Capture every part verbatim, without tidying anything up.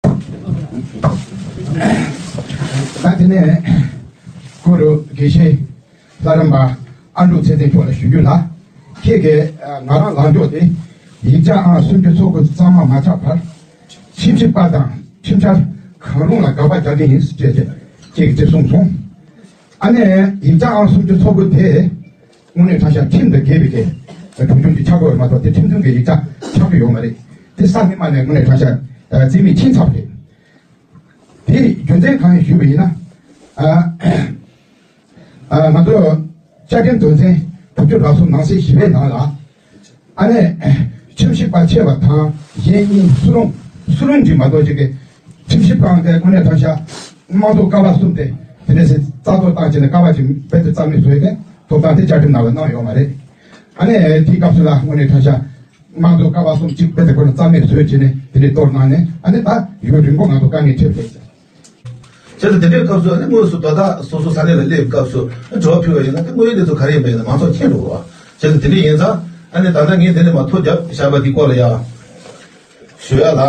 ད་དེ་ནས་གུ་རུ་དགེ་བཤེས་ལྷ་རམས་པ་ཨ་འབྲུག་ཚེ་བརྟན་མཆོག་ལ་ཞུ་རྒྱུ་ལ། ཁྱེད་ཀྱིས་ང་རང་ལངས་ཕྱོགས་དེ་ཡིག་ཆ་ཨང་སུམ་ཅུ་སོ་དགུ་གཙང་མ་མ་ཆགས་བར་ཁྲིམས་ཞིབ་པ་དང་ཁྲིམས་འཆར་གང་རུང་ལ་དགག་པ་རྒྱག་གི་ཡིན་ཅེས་ཁྱེད་ཀྱིས་གསུངས་སོང་། ཨ་ནི་ཡིག་ཆ་ཨང་སུམ་ཅུ་སོ་དགུ་དེ་དངོས་གནས་དྲང་གཞག་ཁྲིམས་དང་འགལ་བའི་གི་གྲུབ་ཆུང་གི་ཆགས་ཀྱི་ཡོད་མ་གཏོགས་དེ་ཁྲིམས་མཐུན་གྱི་ཡིག་ཆ་ཆགས་ཀྱི་ཡོད་མ་རེད། དེ་ས་གནས་མ་ནས་དངོས་གནས་དྲང་གཞག་རྩིས་མེད་ཕྱིན་ཚར་བ་རེད། དེ་རྒྱུ་མཚན་གང་ཡིན་ཞུས་པ་ཡིན་ན། ཨ་ཨ་ང་ཚོ་བཅའ་ཁྲིམས་དོན་ཚན་དྲུག་ཅུ་རེ་གསུམ་ནང་གསེས་བཞི་པའི་ནང་ལ། ཨ་ནི་ཁྲིམས་ཞིབ་པ་ཆེ་བ་དང་གཞན་གཉིས་སུ་རུང་སུ་རུང་གིས་མ་གཏོགས་ཅིག་གི་ཁྲིམས་ཞིབ་ཁང་དེ་དངོས་གནས་དྲང་གཞག་དམངས་གཙོ་ཀ་བ་གསུམ་དེ་དེ་འདྲ་ཞིག་རྩ་གཏོར་བཏང་བྱས་ནས་ཀ་བ་ཅིག་རྦད་དེ་རྩ་མེད་བཟོས་ཏེ་ཐོབ་ཐང་དེ་བཅའ་ཁྲིམས་ནང་ལ་གནང་ཡོད་མ་རེད། ཨ་ནི་དེའི་སྐབས་སུ་ལ་དངོས་གནས་དྲང་གཞག་དམངས་གཙོ་ཀ་བ་གསུམ་གཅིག་རྦད་དེ་ཁོ་ན་རྩ་མེད་བཟོས་བྱས་ནས་དེ་འདྲའི་གཏོར་གནང་ནས་ཨ་ནི་ད་ཡུན་རིང་པོ་ང་ཚོ་དཀའ་ངལ་འཕྲད་བསྡད་ཀྱི་བྱས་ཙང་། བྱས་ཙང་དེ་འདྲའི་སྐབས་སུ་ཨ་ནི་དངོས་སུ་དོ་བདག་སོ་སོ་ས་གནས་ལ་སླེབས་སྐབས་སུ་དྲི་བ་ཕུལ་བ་ཡིན་ན་དེ་དངོས་ཡོད་གནས་ཚུལ་ག་རེ་ཡིན་པ་ཡིན་ན་མང་ཚོགས་མཁྱེན་འགྲོ་བ། བྱས་ཙང་དེ་འདྲ་ཡིན་ཙང་ཨ་ནི་ད་ལྟ་ངས་དེ་ནས་མ་ཐོ་བརྒྱབ་བཞག་པ་འདི་སྐོར་ལ་ཡང་ཞུ་ཡ་ལ།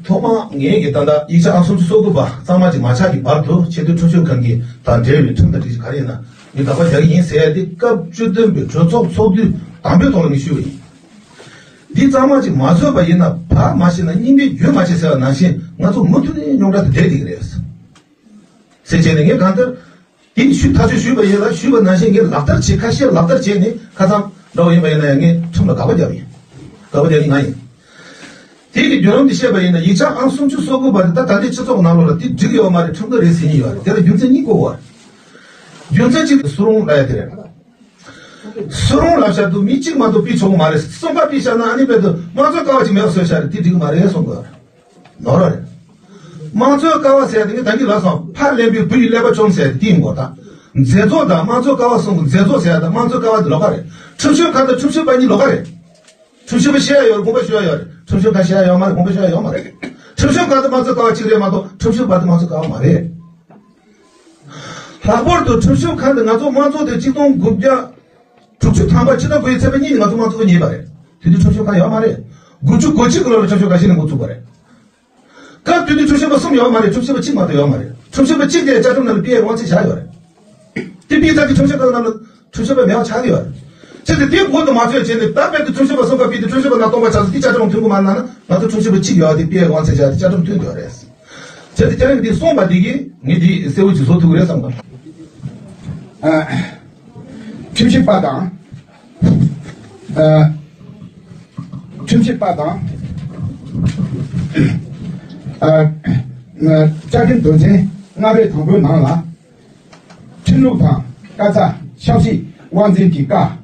ཐོག་མ་ངས་ཀྱི་ད་ལྟ་ཡིག་ཆ་ཨང་སུམ་ཅུ་སོ་དགུ་པ་གཙང་མ་ཅིག་མ་ཆགས་ཀྱི་བར་དུ་ཆེས་མཐོའི་ཁྲིམས་ཞིབ་ཁང་གི་དང་འབྲེལ་བའི་ཁྲིམས་དང་སྒྲིག་གཞི་ག་རེ་ཡིན་ན་ངས་དགག་པ་རྒྱག་གི་ཡིན་ཟེར་ཡ་དེ་སྐབས་བཅུ་བདུན་པའི་གྲོས་ཚོགས་ཚོགས་དུས་དང་པོའི་ཐོག་ལ་ངས་ཞུས་པ་ཡིན། འདི་གཙང་མ་ཅིག་མ་བཟོས་པ་ཡིན་ན་བག་མ་ཞིག་ན་སྙིང་པོའི་རྒྱུན་མ་ཆད་ཟེར་བ་ནང་བཞིན་ང་ཚོ་མུ་མཐུད་ནས་རྙོག་དྲ་དེ་བསྡད་བསྡད་ཀྱི་རེད། ཟེར་བྱས་ནས་ངས་གང་ལྟར་དེ་ཞུ་ཐག་གཅོད་ཞུས་པ་ཡིན་ལ་ཞུས་པ་ནང་བཞིན་ངས་ལག་བསྟར་བྱེད་ཁ་ཤས་ལག་བསྟར་བྱས་ནས་ཁ་ཚང་འདྲ་བོ་ཡིན་པ་ཡིན་ན་ཡང་ངས་ཁྲིམས་ལ་དགག་པ་བརྒྱབ་ཡིན། དགག་པ་རྒྱག་གི་ང་ཡིན། དེ་གི་བརྒྱུད་རིམ་འདི་བཤད་པ་ཡིན་ན་ཡིག་ཆ་ཨང་སུམ་ཅུ་སོ་དགུ་པ་དེ་ད་ད་ལྟའི་སྤྱི་ཚོགས་ནང་ལོགས་ལ་དེ་འགྲིག་ཡོད་མ་རེད་ཁྲིམས་འགལ་རེད་ཟེར་མཁན་ཡོད་རེད། དེ་ལ་རྒྱུ་མཚན་གཉིས་དགོས་པ་རེད། རྒྱུ་མཚན་གཅིག་དེ་སུ་རུང་ལབ་ཡ་དེ་རེད། སུ་རུང་ལབ་བཞག་འདུག་མི་གཅིག་མ་གཏོགས་ཕུད་ཆོག་གི་མ་རེད། གསུམ་པ་ཕུད་བཞག་ན་ཨ་ནི་དཔེ་དུ་དམངས་གཙོའི་ཀ་བ་གཅིག་མེད་པ་བཟོས་བཞག་རེད། དེ་འགྲིག་གི་མ་རེད་གསུང་དགོས་རེད། ནོར་བ་རེད། དམངས་གཙོའི་ཀ་བ་ཟེར་ཡ་དེ་ངས་ད་གིན་ལབ་སོང་། ཕར་ལེན་པའི་བུ་ཡི་ཀླད་པ་བཅོམ་ཟེར་ཡ་དེ་ཡིན་དགོས་ད། མཛད་གཙོ་དང་དམངས་གཙོའི་ཀ་བ་གསུམ་གྱི་མཛད་གཙོ་ཟེར་ཡ་དང་དམངས་གཙོའི་ཀ་བ་དེ་ལོགས་ཀ་རེད། ཁྲིམས་ཞིབ་ཁང་དང་ཁྲིམས་ཞིབ་པ་གཉིས་ལོགས་ཀ་རེད། ཁྲིམས་ཞིབ་པ་བཤད་ཡ་ཡོད་རེད། དགོངས་པ་ཞུ་ཡ་ཡོད་རེད། ཁྲིམས་ཞིབ་ཁང་བཤད་ཡ་ཡོད་མ་རེད། དགོངས་པ་ཞུ་ཡ་ཡོད་མ་རེད། ཁྲིམས་ཞིབ་ཁང་དང་དམངས་གཙོའི་ཀ་བ་གཅིག་རེད་མ་གཏོགས་ཁྲིམས་ཞིབ་པ་དང་དམངས་གཙོའི་ཀ་བ་མ་རེད། ལྷག་པར་དུ་ཁྲིམས་ཞིབ་ཁང་དེ་ང་ཚོ་དམངས་གཙོ་དེ་ཆིག་སྟོང་དགུ་བརྒྱ་དྲུག་ཅུ་ཐམ་པ་ཕྱི་ཟླ་དགུ་པའི་ཚེས་པ་གཉིས་ནས་ང་ཚོ་དམངས་གཙོ་ཉེས་པ་རེད། དེ་དུས་ཁྲིམས་ཞིབ་ཁང་ཡོད་མ་རེད། དགུ་བཅུ་གོ་གཅིག་གི་ལོ་ལ་ཁྲིམས་ཞིབ་ཁང་གཞི་ནས་འགོ་བཙུགས་པ་རེད། སྐབས་དེ་དུས་ཁྲིམས་ཞིབ་པ་གསུམ་ཡོད་མ་རེད། ཁྲིམས་ཞིབ་པ་གཅིག་མ་གཏོགས་ཡོད་མ་རེད། ཁྲིམས་ཞིབ་པ་གཅིག་དེ་བཅའ་ཁྲིམས་ནང་ལ་དཔེ་དབང་ཚད་བཞག་ཡོད་རེད། དེ་དཔེ་ཚད་དེ་ཁྲིམས་ཞིབ་ཁང་ནང་ལ་ཁྲིམས་ཞིབ་པ་མེད་པ་ཆགས་ཀྱི་ཡོད་རེད། བྱས་ཙང་དེ་མགོ་དུ་མ་ཚོས་བྱས་ནས་ད་དཔེ་དེ་ཁྲིམས་ཞིབ་པ་གསུམ་ཀ་དཔེ་དེ་ཁྲིམས་ཞིབ་པ་ནང་སྟོང་པ་ཆགས་སོང་། དེ་བཅའ་ཁྲིམས་མཐུན་གྱི་མ་གནང་ན་ང་ཚོ་ཁྲིམས་ཞིབ་པ་གཅིག་ཡོད་དེ་དཔེ་དབང་ཚད་བཞག་དེ་བཅའ་ཁྲིམས་མཐུན་ཡོད་རེད། བྱས་ཙང་ཁྱེད་རང་གིས་དེ་གསུངས་པ་དེ་གིས་ངས་དེ་གསལ་བོ་ཅིག་བཟོ་ཐུབ་ཀྱི་རེད་བསམ་གི། ཨ། ཁྲིམས་ཞིབ་པ་དང་། ཨ། ཁྲིམས་ཞིབ་པ་དང་། ཨ། བཅའ་ཁྲིམས་དོན་ཚན་ལྔ་པའི་དང་པོའི་ནང་ལ། ཁྲིམས་ལུགས་དང་བཀའ་རྩ་ཆབ་སྲིད་དབང་འཛིན་གྱི་བཀའ།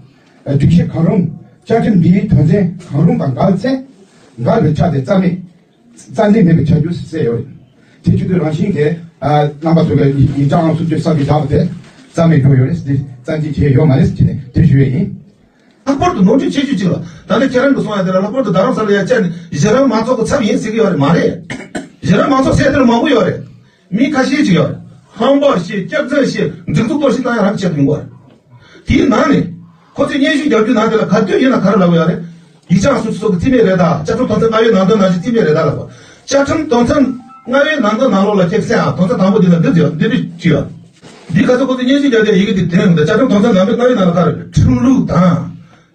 སྒྲིག་གཞི་གང་རུང་བཅའ་ཁྲིམས་འདིའི་དོན་ཚན་གང་རུང་དང་འགལ་ཚེ། འགལ་བའི་ཆ་དེ་རྩ་མེད། རྩ་འཛིན་མེད་པའི་ཆ་རྒྱུ་གསལ་ཡོད་རེད། དེ་བཅུད་བསྡུས་རང་བཞིན་གྱིས་རྣམ་པ་ཚོ་གི་ཡིག་ཆ་ཨང་སུམ་ཅུ་སོ་དགུ་བཞག་པ་དེ་རྩ་མེད་བཟོས་ཡོད་རེད། དེ་རྩ་འཛིན་བྱས་ཡོད་མ་རེད་ཟེར་ནས་དེ་ཞུ་ཡས་ཡིན། ལྷག་པར་དུ་ནོར་འཁྲུལ་ཆེ་ཤོས་གཅིག་ལ་ད་ནི་ཁྱེད་རང་གིས་གསུང་ཡ་དེ་ལ་ལྷག་པར་དུ་རྡ་རམ་ས་ལ་ཡ་བཅར་ནས་གཞི་རིམ་མང་ཚོགས་ཀྱི་ཚབ་ཡིན་ཟེར་གྱི་ཡོད་རེད་མ་རེད། གཞི་རིམ་མང་ཚོགས་ཟེར་དེ་ལ་མང་པོ་ཡོད་རེད། མི་ཁ་ཤས་ཅིག་ཡོད་རེད། ཧམ་པ་བཤད། སྐྱག་རྫུན་བཤད། སྒྲིག་འཛུགས་གཏོར་བཤིག་བཏང་ཡ་རང་གི་ཆེད་དུ་ཡོང་གི་ཡོད་རེད། དེའི་ནང་ནས་ཁོ་ཚོས་སྙན་ཞུ་རྒྱག་རྒྱུའི་ནང་དེ་ལ་ག་དུས་ཡིན་ན་ག་རེ་ལབ་ཀྱི་ཡོད་རེད། ཡིག་ཆ་སོ་སོ་གི་རྩིས་མེད་རེད་ད། བཅའ་ཁྲིམས་དོན་ཚན་ལྔ་པའི་ནང་དོན་ནང་བཞིན་རྩིས་མེད་རེད་ད་ལབ་པ། བཅའ་ཁྲིམས་དོན་ཚན་ལྔ་པའི་ནང་དོན་ནང་ལོགས་ལ་ཁྱེད་གསན་ཨ། དོན་ཚན་དང་པོ་འདི་ལ་འདི་ཡོད། འདི་འདྲ་ཅིག་ཡོད། འདི་ག་ཚོད་ཁོ་ཚོས་སྙན་ཞུ་རྒྱག་དེ་ཡི་གེ་འདི་དེ་རིང་འདི་བཅའ་ཁྲིམས་དོན་ཚན་ལྔ་པའི་ནང་ལ་ག་རེ་ཁྲིམས་ལུགས་དང་།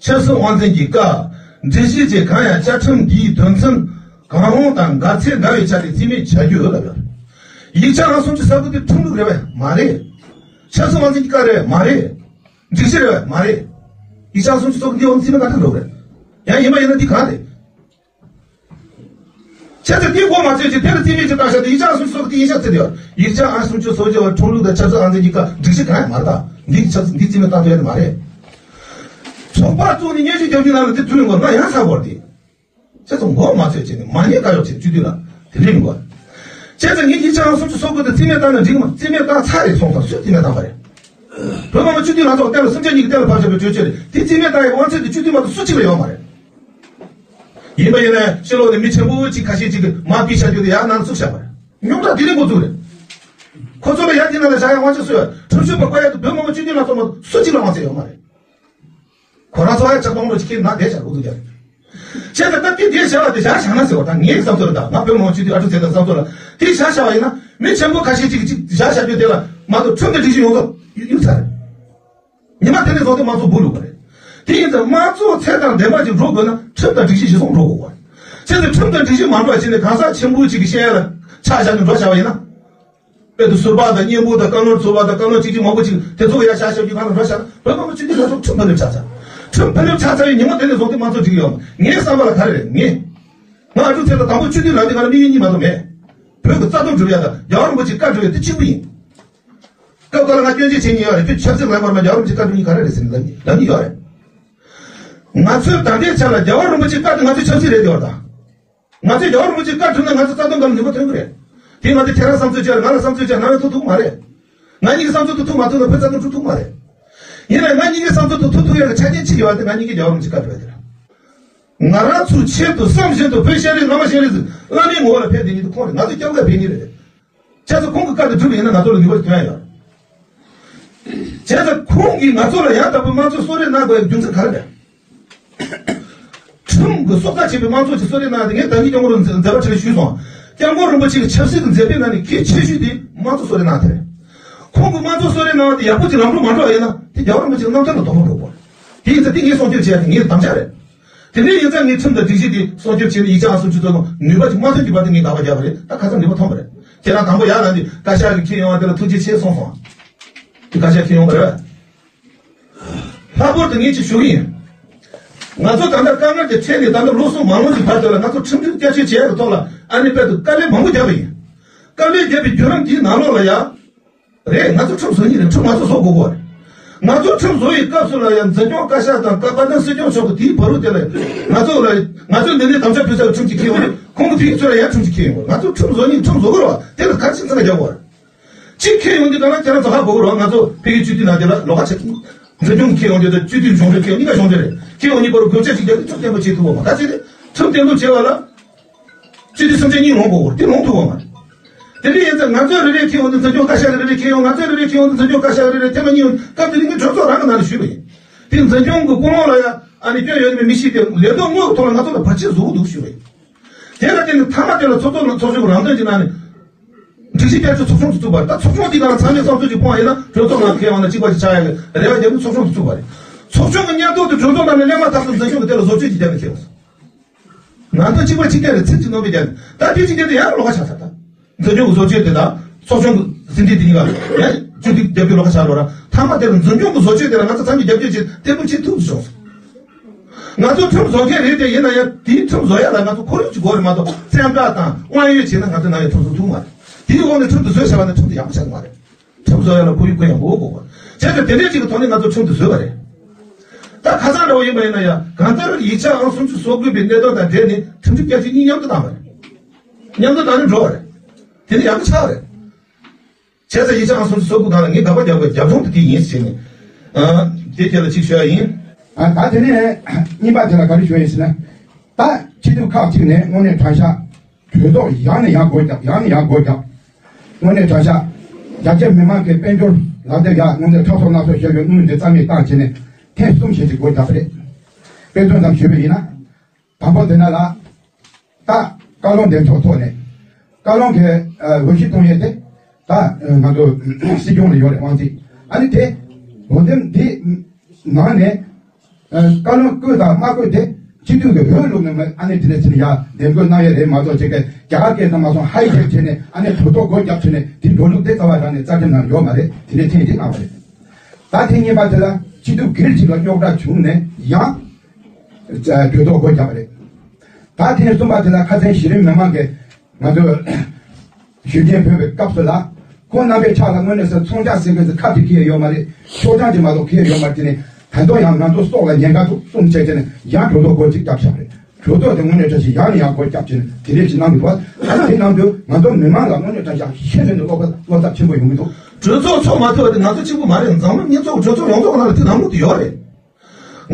ཆབ་སྲིད་དབང་འཛིན་གྱི་བཀའ། སྒྲིག་གཞི་བཅས་གང་ཡང་བཅའ་ཁྲིམས་འདིའི་དོན་ཚན་གང་རུང་དང་འགལ་ཚེ་འགལ་བའི་ཆ་དེ་རྩིས་མེད་བྱ་རྒྱུ་ལབ་ཡོད། ཡིག་ཆ་ཨང་སུམ་ཅུ་སོ་དགུ་དེ་ཁྲིམས་ལུགས་རེད་པས་མ་རེད། ཆབ་སྲིད་དབང་འཛིན་གྱི་བཀའ་རེད་མ་རེད། སྒྲིག་གཞི་རེད་པས་མ་རེད། ཡིག་ཆ་ཨང་སུམ་ཅུ་སོ་དགུ་འདི་འོང་རྩིས་མེད་ག་འདྲ་འགྲོ་རེད། ཡང་ཡིན་པ་ཡིན་ན་འདི་གང་རེད། བྱས་ཙང་དེ་མགོ་མ་ཚོས་ཀྱི་དེ་ལ་རྩིས་མེད་ཅིག་བཏང་བཞག་དེ་ཡིག་ཆ་ཨང་སུམ་ཅུ་སོ་དགུ་དེ་ཡིན་ཤག་ཟེར་དེ་ཡོད། ཡིག་ཆ་ཨང་སུམ་ཅུ་སོ་བརྒྱད་པ་ཁྲིམས་ལུགས་དང་ཆབ་སྲིད་དབང་འཛིན་གྱི་བཀའ་སྒྲིག་གཞི་གང་ཡང་མ་རེད་ད། འདི་ཆབ་སྲིད་འདི་རྩིས་མེད་བཏང་ཐུབ་ཡ་དེ་མ་རེད། ཚོགས་པ་བཙུགས་ནས་སྙན་ཞུ་རྒྱག་རྒྱུའི་ནང་ལ་དེ་དུས་ཡོང་གི་ང་ཡང་ཚ་བོར་དེ། བྱས་ཙང་མགོ་མ་ཚོས་བྱས་ནས་མ་ཉེས་ག་ཡོད་བྱས་བཅུད་བསྡུས་ལ་དེ་རིང་གོ། བྱས་ཙང་ངས་ཡིག་ཆ་ཨང་སུམ་ཅུ་སོ་དགུ་དེ་རྩིས་མེད་བཏང་ན་འགྲིག་མ་རྩིས་མེད་བཏང་ཚར་རེད་སོང་ཙང་སུས་རྩིས་མེད་བཏང་བ་རེད། བོད་མི་མང་སྤྱི་འཐུས་ལྷན་ཚོགས་གཏན་ལ་སུམ་ཆ་གཉིས་ཀྱི་གཏན་ལ་ཕབ་བཞག་པའི་གྲོས་ཆོད་རེད། དེ་རྩིས་མེད་བཏང་ཡའི་དབང་ཚད་དེ་སྤྱི་འཐུས་མ་གཏོགས་སུ་གཅིག་ལ་ཡོད་མ་རེད། ཡིན་པ་ཡིན་ན་ཕྱི་ལོགས་ནས་མི་ཆེན་པོ་གཅིག་ཁ་ཤས་ཅིག་གིས་མར་ཕུད་བཞག་རྒྱུ་དེ་ཡར་ནང་བཙུགས་བཞག་པ་རེད། རྙོག་དྲ་དེ་རིང་འགོ་བཙུགས་རེད། ཁོ་ཚོ་ལ་ཡར་དེ་ནང་ལ་བཞག་ཡའི་དབང་ཆ་སུ་ཡོད། ཁྲིམས་ཞིབ་པ་བསྐོ་ཡ་དེ་བོད་མི་མང་སྤྱི་འཐུས་ལྷན་ཚོགས་མ་གཏོགས་སུ་གཅིག་ལ་དབང་ཚད་ཡོད་མ་རེད། ཁོ་རང་ཚོ་ཡ་ལྕགས་སྡོང་རུ་ཅིག་ཁྱེར་ནང་བསྡད་བཞག་འགོ་བཙུགས་རྒྱག་རེད། བྱས་ཙང་ད་དེ་དེ་བྱ་བ་དེ་བཞག་བཞག་ན་ཟེར་བ་དང་ངའི་བསམ་ཚུལ་ལ། ད་ང་བོད་མི་མང་སྤྱི་འཐུས་ཨ་ཀྲུག་ཚེ་བརྟན་བསམ་ཚུལ་ལ་དེ་བཞག་བཞག་པ་ཡིན་ན། མི་ཆེན་པོ་ཁ་ཤས་ཅིག་གིས་ཅིག་བཞག་བཞག་རྒྱུ་དེ་ལ་མ་གཏོགས་ཁྲིམས་དང་སྒྲིག་གཞི་ཡོངས་རྫོགས་གཡུག་ཚར་རེད། ཉི་མ་དེ་ནས་བཟུང་སྟེ་དམངས་གཙོ་སྦུག་ལུག་པ་རེད། དེ་ཡིན་ཙང་དམངས་གཙོ་ཚད་དང་ལྡན་པ་ཅིག་འགྲོ་དགོས་ན་ཁྲིམས་དང་སྒྲིག་གཞི་གཞིར་བཟུང་འགྲོ་དགོས་པ་རེད། བྱས་ཙང་ཁྲིམས་དང་སྒྲིག་གཞི་མ་འགྲོ་བ་བྱས་ནས་གང་ཟག་ཆེན་པོ་ཅིག་གི་བཤད་ཡ་ལ་ཆ་བཞག་ནས་འགྲོ་བཞག་པ་ཡིན་ན། དཔེ་དུ་ཟུར་པ་དང་གཉེན་པོ་དང་བཀའ་བློན་ཟུར་པ་དང་བཀའ་བློན་གཅིག་གཅིག་མང་པོ་ཅིག་དེ་ཚོ་གི་ཡ་བཞག་བཞག་རྒྱུ་གང་ལ་འགྲོ་བཞག་ན། བོད་པ་མི་སྤྱི་འཐུས་ལྷན་ཚོགས་ཁྲིམས་ཕ་ལེབ་ཆགས་ཚར། ཁྲིམས་ཕ་ལེབ་ཆགས་ཚར་བའི་ཉིན་མོ་དེ་ནས་བཟུང་སྟེ་དམངས་གཙོ་འགྲིག་ཡོད་མ། ངའི་བསམ་པ་ལ་ག་རེ་རེད། ངས་ང་ཨ་ཀྲུག་ཚེ་ལ་དང་པོ་སྤྱི་འཐུས་ལངས་དུས་ང་ལ་དམིགས་ཡུལ་གཉིས་མ་གཏོགས་མེད། བོད་ཀྱི་རྩ་དོན་སྒྲུབ་ཡ་དང་རྒྱལ་བ་རིན་པོ་ཆེ་བཀའ་སྒྲུབ་ཡ་དེ་གཅིག་པུ་ཡིན། སྐབས་འགའ་ལ་ང་སྐྱོན་བརྗོད་བྱེད་མཁན་ཡོད་རེད། ཁྱོད་ཆབ་སྲིད་ལངས་པར་མ་རྒྱལ་བ་རིན་པོ་ཆེ་བཀའ་སྒྲུབ་མཁན་ག་རེ་རེད་ཟེར་ནས་ལབ་མཁན་ལབ་མཁན་ཡོད་རེད། ང་ཚོའི་ད་ལྟའི་ཆ་ལ་རྒྱལ་བ་རིན་པོ་ཆེ་བཀའ་དེ་ང་ཚོའི་ཆབ་སྲིད་རེད་ཟེར་བ་དང་། ང་ཚོས་རྒྱལ་བ་རིན་པོ་ཆེ་བཀའ་བསྒྲུབས་ན་ང་ཚོ་རྩ་དོན་སྒང་ལ་ནུས་པ་ཐོན་གྱི་རེད། དེ་ང་ཚོས་ཁྱེད་རང་བསམ་ཚུལ་བྱས་ང་ལ་བསམ་ཚུལ་བྱས་ནམ་ཡང་ཐུག་ཐུབ་མ་རེད། ང་གཉིས་ཀྱི་བསམ་ཚུལ་དེ་ཐུག་མ་ཐུབ་ན་བོད་རྩ་དོན་སྒྲུབ་ཐུབ་མ་རེད། ཡིན་ནའང་ང་གཉིས་ཀྱི་བསམ་ཚུལ་དེ་ཐུག་ཐུབ་ཡག་གི་ཆ་རྐྱེན་གཅིག་ཡོད་པ་དེ་ང་གཉིས་ཀྱིས་རྒྱལ་བ་རིན་པོ་ཆེ་བཀའ་སྒྲུབ་པ་དེ་རེད། ང་རང་ཚོའི་ཆེད་དུ་བསམ་བཞིན་དུ་བོད་ཤེས་རིག་བླ་མ་ཤེས་རིག་བླ་མའི་ངོ་བོ་ལ་ཕེབས་བསྡད་མཁན་དེ་ཁོང་རེད། ང་ཚོ་སྐྱབས་ལ་ཕེབས་མཁན་རེད། བྱས་ཙང་ཁོང་གི་བཀའ་དེ་སྒྲུབ་པ་ཡིན་ན་ང་ཚོ་ལ་ནུས་པ་ཐོན་ཡ་ཡོད། བྱས་ཙང་ཁོང་གིས་ང་ཚོ་ལ་ཡང་དག་པའི་དམངས་གཙོ་གསོལ་རས་གནང་དགོས་ཡ་རྒྱུ་མཚན་ག་རེ་རེད། ཁྲིམས་ཀྱི་སྲོག་རྩ་ཆད་པའི་དམངས་གཙོ་ཅིག་གསོལ་རས་གནང་སྟེ། ངས་ད་གིན་སྐྱབས་མགོན་རིན་པོ་ཆེ་མཛད་པ་ཁྲི་ལ་ཞུས་སོང་། སྐྱབས་མགོན་རིན་པོ་ཆེ་གི་ཆབ་སྲིད་ཀྱི་མཛད་པའི་ནང་ནས་གལ་ཆེ་ཤོས་དེ་དམངས་གཙོ་གསོལ་རས་གནང་དེ་རེད། ཁོང་གིས་དམངས་གཙོ་གསོལ་རས་གནང་བ་དེ་ཡག་པོ་ཅིག་ལམ་འགྲོ་མ་འགྲོ་བ་ཡིན་ན་དེ་རྒྱལ་བ་རིན་པོ་ཆེ་གི་རྣམ་ཐར་ལ་དོགས་པ་འགྲོ་དགོས། དེ་ཡིན་ཙང་དེ་ངས་སྲུང་སྐྱོབ་བྱས་ཏེ་ངའི་དམ་བཅའ་རེད། དེ་འདྲ་ཡིན་ཙང་ངས་ཁྲིམས་དང་སྒྲིག་གཞི་དེ་སྲུང་སྐྱོབ་བྱས་ནས་ཡིག་ཆ་ཨང་སུམ་ཅུ་སོ་གསུམ་ནུས་པ་ཅིག་མ་ཐོན་གྱི་བར་དུ་ངས་དགག་པ་རྒྱག་པ་རེད། ད་ཁ་སང་ནུས་པ་ཐོན་པ་རེད། ཁྱེད་རང་དང་པོ་ཡར་ལངས་དུས་བཀའ་ཤག་གི་ཁྱེད་ཡོང་བ་དེ་ལ་ཐུགས་རྗེ་ཆེ་གསུངས་སོང་། དེ་བཀའ་ཤག་ཁྱེད་ཡོང་བ་རེད། ལྷག་པར་དུ་ངས་ཅིག་ཞུ་གི་ཡིན། ང་ཚོ་ད་ལྟ་དཀའ་ངལ་དེ་འཕྲད་ནས་ད་ལྟ་ལོ་གསུམ་མ་ལོན་གྱི་བར་དུ་ལ་ང་ཚོ་ཁྲིམས་སྒྲིག་བསྐྱར་བཅོས་བྱེད་ཡག་གི་ཐོག་ལ་ཨ་ནི་དཔེ་དུ་དཀའ་ལས་མང་པོ་བརྒྱབ་པ་ཡིན། དཀའ་ལས་བརྒྱབ་པའི་བརྒྱུད་རིམ་དེའི་ནང་ལོགས་ལ་ཡ། རེད། ང་ཚོ་ཁྲིམས་བཟོ་མཁན་རེད། ཁྲིམས་ང་ཚོ་བཟོ་དགོས་གོ། ང་ཚོ་ཁྲིམས་བཟོ་བའི་སྐབས་སུ་ལ་ཡང་འཛིན་སྐྱོང་བཀའ་ཤག་དང་དཔལ་ལྡན་སྲིད་སྐྱོང་མཆོག་གིས་དེའི་བར་དུ་དེ་ལ་ང་ཚོ་ལ་ང་ཚོས་འདི་ནས་དམ་བཅའ་ཕུལ་ས་ཁྲིམས་ཅིག་ཁྱེར་ཡོང་དུས་ཁོང་གིས་ཕ་གི་ཚོ་ལ་ཡང་ཁྲིམས་ཅིག་ཁྱེར་ཡོང་དགོས། ང་ཚོ་ཁྲིམས་བཟོ་མཁན་ཁྲིམས་བཟོ་དགོས་རེད་བ། དེ་ལ་ག་རེ་ཁྲིམས་ཚང་ལ་རྒྱག་དགོས་རེད། གཅིག་ཁྱེར་ཡོང་དུས་གང་ལ་ཁྱེད་རང་ཚོ་ཧ་གོ་གི་རེད་བ། ང་ཚོ་ཕ་གི་སྤྱི་འཐུས་ནང་དེ་ལ་ལོགས་ཀ་ཆགས་ཀྱི་འདུག་འཛིན་སྐྱོང་ཁྱེར་ཡོང་དུས་དང་སྤྱི་འཐུས་གཞུང་འབྲེལ་ཁྱེར་ཡོང་གཉིས་ཀ་གཞུང་འབྲེལ་རེད། ཁྱེར་ཡོང་གཉིས་བར་དུ་དགོས་ཆ་ཞིག་རྒྱག་དུས་ཁྲིམས་བརྟན་པོ་བྱེད་ཐུབ་བ་མ་ག་ཚད་རེད། ཁྲིམས་བརྟན་པོ་བྱེད་པ་ལ། སྤྱི་འཐུས་སེམས་ཅན་གཉིས་ལོངས་དགོས་རེད། དེ་ལོངས་ཐུབ་བ་མ་རེད། དེ་འདྲ་ཡིན་ཙང་ང་ཚོས་རེ་རེ་ཁྱེར་ཡོང་དུས་འཛིན་སྐྱོང་བཀའ་ཤག་ལ་རེ་རེ་ཁྱེར་ཡོང་། ང་ཚོས་རེ་རེ་ཁྱེར་ཡོང་དུས་འཛིན་སྐྱོང་བཀའ་ཤག་ལ་རེ་རེ། དེ་མ་ཉིད་སྐབས་དེ་རིང་གི་གྲོས་ཚོགས་རང་གི་ནང་ལ་ཞུས་པ་ཡིན། དེ་འཛིན་སྐྱོང་གི་ཀུན་སློང་ལ་ཡང་ཨ་ནི་སྐྱོན་ཡོད་མེད་མི་ཤེས་ཏེ་ལས་དོན་དངོས་ཀྱི་ཐོག་ལ་ང་ཚོ་ལ་བར་ཆད་བཟོ་གི་འདུག་ཞུས་པ་ཡིན། དེ་ལ་བརྟེན་ནས་མཐའ་མ་དེ་ལ་ཚོགས་གཙོ་ཚོགས་གཞོན་གྱི་རང་དོན་གྱི་ནང་ནས་སྒྲིག་གཞི་བསྐྱར་བཅོས་ཚོགས་ཆུང་དུ་བཙུགས་པ་རེད། ད་ཚོགས་ཆུང་དེ་ག་ལ་ཚང་མས་བསམ་ཚུལ་ཅིག་སྤུངས་པ་ཡིན་ན་གྲོས་ཚོགས་ནང་ཁེལ་ཡོང་ན་གཅིག་པ་ཞིག་ཆགས་ཡ་གི་རེ་བ་བརྒྱབ་ནས་ཚོགས་ཆུང་དུ་བཙུགས་པ་རེད། ཚོགས་ཆུང་གི་སྙན་ཐོ་དེ་གྲོས་ཚོགས་ནང་ནས་གླེང་མ་ཐག་ཏུ་འཛིན་སྐྱོང་གི་དེ་ལ་བཟོ་བཅོས་ཅིག་བརྒྱབ་ནས་ཁེལ་ཡོང་སོང་། ནང་དོན་གཅིག་པ་གཅིག་རྐྱང་རེད། ཚིག་གཅིག་ནོར་མེད་རྒྱག་ནས་ད་དེ་གཅིག་རྐྱང་དེ་ཡང་ལོགས་ཀ་ཆགས་ཚར། ད་འཛིན་སྐྱོང་གི་བཟོ་བཅོས་དེ་དང་ཚོགས་ཆུང་གི་ཟིན་བྲིས་དེ་གཉིས་ཀ་ཡང་བཅོས་སྒྲིག་རྒྱབ་རྒྱུ་ལོགས་ཀ་ཆགས་ལོ་ར། མཐའ་མ་དེར་འཛིན་སྐྱོང་གི་བཟོ་བཅོས་དེ་ལ་ང་ཚོ་ཚང་མས་རྒྱབ་སྐྱོར་བྱེད་བརྟན་པོ་བྱེད་ཐུབ་བྱུང་སོང་། ང་ཚོ་ཁྲིམས་བཟོ་མཁན་རེད་དེ། ཡིན་ན་ཡང་དེའི་ཁྲིམས་བཟོ་ཡ་ལ་ང་ཚོ་ཁོར་ཡུག་ཅིག་དགོས་རེད་མ་གཏོགས་བཙན་བཀའ་དང་དབང་ཡོད་བྱས་ན་ང་ཚོ་ནམ་ཡང་ཁྲིམས་བཟོ་ཐུབ་མ་རེད། དེའི་འོག་ནས་ཁྲིམས་དེ་བཟོས་བྱས་པ་ན་ཁྲིམས་དེ་ཡག་པོ་ཆགས་ཀྱི་མ་རེད། ཁྲིམས་བཟོ་ཡ་ལ་ཁོར་ཡུག་དགོས་ཡང་དགོས་དགོས་པ། བྱས་ཙང་དེ་འདྲའི་ཅིག་གི་ཐོག་ནས་ང་ཚོ་ཁྲིམས་དེ་བཟོས་པ་རེད། ད་ཁ་སང་འདྲ་བོ་ཡིན་པ་ཡིན་ན་ཡང་གང་ལྟར་ཡིག་ཆ་ཨང་སུམ་ཅུ་སོ་དགུ་པའི་གནད་དོན་དང་འབྲེལ་ནས་ཁྲིམས་སྒྲིག་བསྐྱར་བཅོས་གཉིས་མཉམ་དུ་བཏང་བ་རེད། མཉམ་དུ་བཏང་ནས་འགྲོ་བ་རེད། དེ་ནི་ཡག་པོ་ཆགས་པ་རེད། བྱས་ཙང་ཡིག་ཆ་ཨང་སུམ་ཅུ་སོ་དགུ་སྒང་ལ་ངས་དགག་པ་རྒྱག་དགོས་རྒྱབ་ལྗོངས་དེ་དེ་ཡིན་ཟེར་ནས། ཨ། དེ་རྗེས་ལ་གཅིག་ཤོད་ཡ་ཡིན། ཨ། ད་དེ་ནས་གཉིས་པ་དེ་ལ་ག་རེ་ཞུ་ཡ་ཡིན་ཟེར་ན། ད་སྤྱི་འཐུས་ཁག་ཅིག་ནས་དངོས་གནས་དྲང་གཞག་གྲོས་ཚོགས་ཡང་ནས་ཡང་སྒོ་བརྒྱབ། ཡང་ནས་ཡང་སྒོ་བརྒྱབ། དངོས་གནས་དྲང་གཞག་རྒྱ་ཆེ་མི་མང་གི་དཔལ་འབྱོར་ལག་དེབ་ཡ་དངོས་གནས་ཁྲག་སོ་སྣ་སོ་བཤད་རྒྱུ་དངུལ་འདི་རྩ་མེད་བཏང་བྱས་ནས་ཐེངས་གསུམ་ཞིག་ཅིག་སྒོ་བརྒྱབ་པ་རེད། དཔེ་མཚོན་ཙམ་ཞུས་པ་ཡིན་ན། དང་པོ་དེ་ན་ལ། ད་བཀའ་བློན་འདེམས་ཚོགས་ཐོག་ནས། བཀའ་བློན་གྱི་འོས་གཞི་གཏོང་ཡས་དེ། ད་ང་ཚོ་སྲིད་སྐྱོང་ལ་ཡོད་རེད་དབང་ཚད། ཨ་ནི་དེ། འོས་འདེམས་དེ་ནང་ནས། བཀའ་བློན་བསྐོས་དང་མ་བསྐོས་དེ་སྤྱི་འཐུས་ཀྱི་འོས་བླུགས་ནས་མ་ཨ་ནི་དེ་ནས་ཕྱིན་ཡ་འདེམས་བསྐོ་གནང་ཡས་རེད་མ་གཏོགས་ཅིག་གི་རྒྱ་གར་སྐད་ཙམ་མ་སོང་ཧའི་ཇེག་བྱས་ནས་ཨ་ནི་གྲོས་ཚོགས་སྒོ་བརྒྱབ་བྱས་ནས་དེ་འགྲོ་ལུགས་དེ་རྩ་བ་རང་ནས་རྩ་ཁྲིམས་ནང་ཡོད་མ་རེད། དེ་ནས་ཐེངས་དེ་གནང་བ་རེད། ད་ཐེངས་གཉིས་པ་དེ་ལ་སྤྱི་འཐུས་སྒེར་གཅིག་ལ་རྙོག་དྲ་བྱུང་ནས་ཡང་གྲོས་ཚོགས་སྒོ་བརྒྱབ་པ་རེད། ད་ཐེངས་གསུམ་པ་དེ་ལ་ཁ་སང་གཞི་རིམ་མི་མང་གིས་ང་ཚོ་ཞུ་མཁན་ཕེབས་པའི་སྐབས་སུ་ལ་ཁོང་རྣམ་པའི་ཕྱག་ལ་དངོས་གནས་སུ་ཚོང་རྒྱག་ཟེར་མཁན་ཚོ་ཁ་ཅིག་འཁྱེར་ཡོད་མ་རེད། ཤོག་གྲངས་ཅིག་མ་གཏོགས་འཁྱེར་ཡོད་མ་རེད། དེ་ནས་ད་དུང་ཡང་ང་ཚོ་སྲོག་ལ་ཉེན་ཁ་འདུག་གསུངས་བྱས་བྱས་ནས་ཡང་གྲོས་ཚོགས་སྒོ་གཅིག་བརྒྱབ་བཞག་རེད། གྲོས་ཚོགས་དེ་དངོས་གནས་བཀྲ་ཤིས་ཡག་ནས་ཡག་སྒོ་བརྒྱབ་ཅིང་དེ་འདྲས་ཞིག་གནང་གི་འདུག་ད་དེ་གནང་དུས་ང་ཚོ་མི་མང་ལ་དངོས་གནས་བཀྲ་ཤིས་ཤེས་ནས་བློ་ཁ་བློ་འཚབ་ཆེན་པོ་ཡོང་གི་འདུག་གྲོས་ཚོགས་ཚོགས་མ་ཐུབ་པ་དེ་ང་ཚོ་གཅིག་པུ་མ་རེད། འཛམ་གླིང་སྤྱི་ཚོགས་གྲོས་ཚོགས་ཡོངས་རྫོགས་ལ་དེ་ནང་ལོགས་དེ་ཡོད་རེད།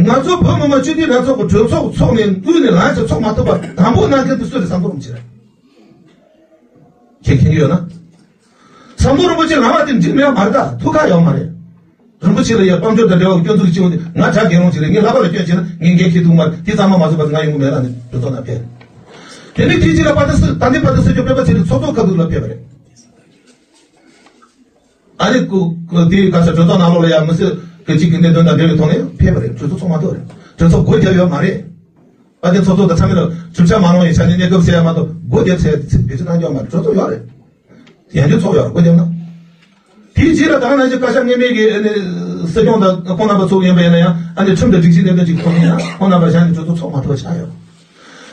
ང་ཚོ་བོད་མི་མང་སྤྱི་འཐུས་ལྷན་ཚོགས་ཀྱི་གྲོས་ཚོགས་ཚོགས་ནས་དབུས་ནས་ལངས་ཤིག་ཚོགས་མ་ཐུབ་པ་དང་པོ་གནང་མཁན་དེ་སུ་རེད་བསམ་བློ་རུམ་ཆེ་རེད། ཁྱེད་མཁྱེན་གྱི་ཡོད་ན། བསམ་བློ་རིན་པོ་ཆེ་ལངས་པ་དེ་འགྲིག་མེད་པ་མ་རེད། ད་ཐུགས་ཁག་ཡོད་མ་རེད། རིན་པོ་ཆེ་ལ་ཡང་དཔལ་འབྱོར་དང་འབྲེལ་བ་སྐྱོན་འཛུགས་ཀྱི་སྤྱི་འོག་ནས་ང་དྲག་རྒན་རོང་ཅིག་རེད། ངས་ལྷག་པར་ལ་སྐྱོན་བྱས་ན་ངས་འགན་འཁྱེར་ཐུབ་མ་རེད། དེ་ཚང་མ་མ་བཟོད་པ་ང་ཡོང་གི་མེད་ལ་ནི་གྲོས་ཚོགས་ནང་ཕེབས། དེ་ནས་དེའི་རྗེས་ལ་པ་ཏི་སི་ད་ལྟའི་པ་ཏི་སི་སྐྱོབ་སྤེན་པ་ཚེ་རིང་ཚོགས་གཙོ་ཁ་ཐུག་ལ་ཕེབས་པ་རེད། ཨ་ནི་ཀུ་ཀུ་དེའི་ག་ས་གྲོས་ཚོགས་ནང་ལོགས་ལ་ཡང་མི་སེར་གི་གཅིག་གི་གནད་དོན་དང་འབྲེལ་བའི་ཐོག་ནས་ཕེབས་པ་རེད། གྲོས་ཚོགས་ཚོགས་མ་ཐུབ་རེད། གྲོས་ཚོགས་སྒོ་བརྒྱབ་ཡོད་མ་རེད། པ་ཏི་ཚོགས་གཙོ་དང་ཚང་མ་ལ་གྲུབ་ཆ་མ་ལོངས་ཡི་ཆ་ནས་གནས་སྐབས་ཟེར་ཡ་མ་གཏོགས་སྒོ་བརྒྱབ་ཚེ་བེད་སྤྱོད་གནང་རྒྱུ་མ་རེད། གྲོས་ཚོགས་ཡོད་རེད། ཡང་བསྐྱར་ཚོགས་ཡོད་རེད། སྒོ་བརྒྱབ་ན། དེའི་རྗེས་ལ་ད་ག་ནང་བཞིན་བཀའ་ཤག་སྔོན་མའི་གི་ཨ་ནི་སྲིད་སྐྱོང་དང་ཁོང་རྣམ་པ་ཚོ་ཡིན་པ་ཡིན་ན་ཡང་ཨ་ནི་ཁྲིམས་དང་སྒྲིག་གཞིའི་གནད་དོན་ཅིག་ཐོག་ནས་ཡང་ཁོང་རྣམ་པ་བཞག་ནས་གྲོས་ཚོགས་ཚོགས་མ་ཐུབ་པ་ཆགས་ཡོད།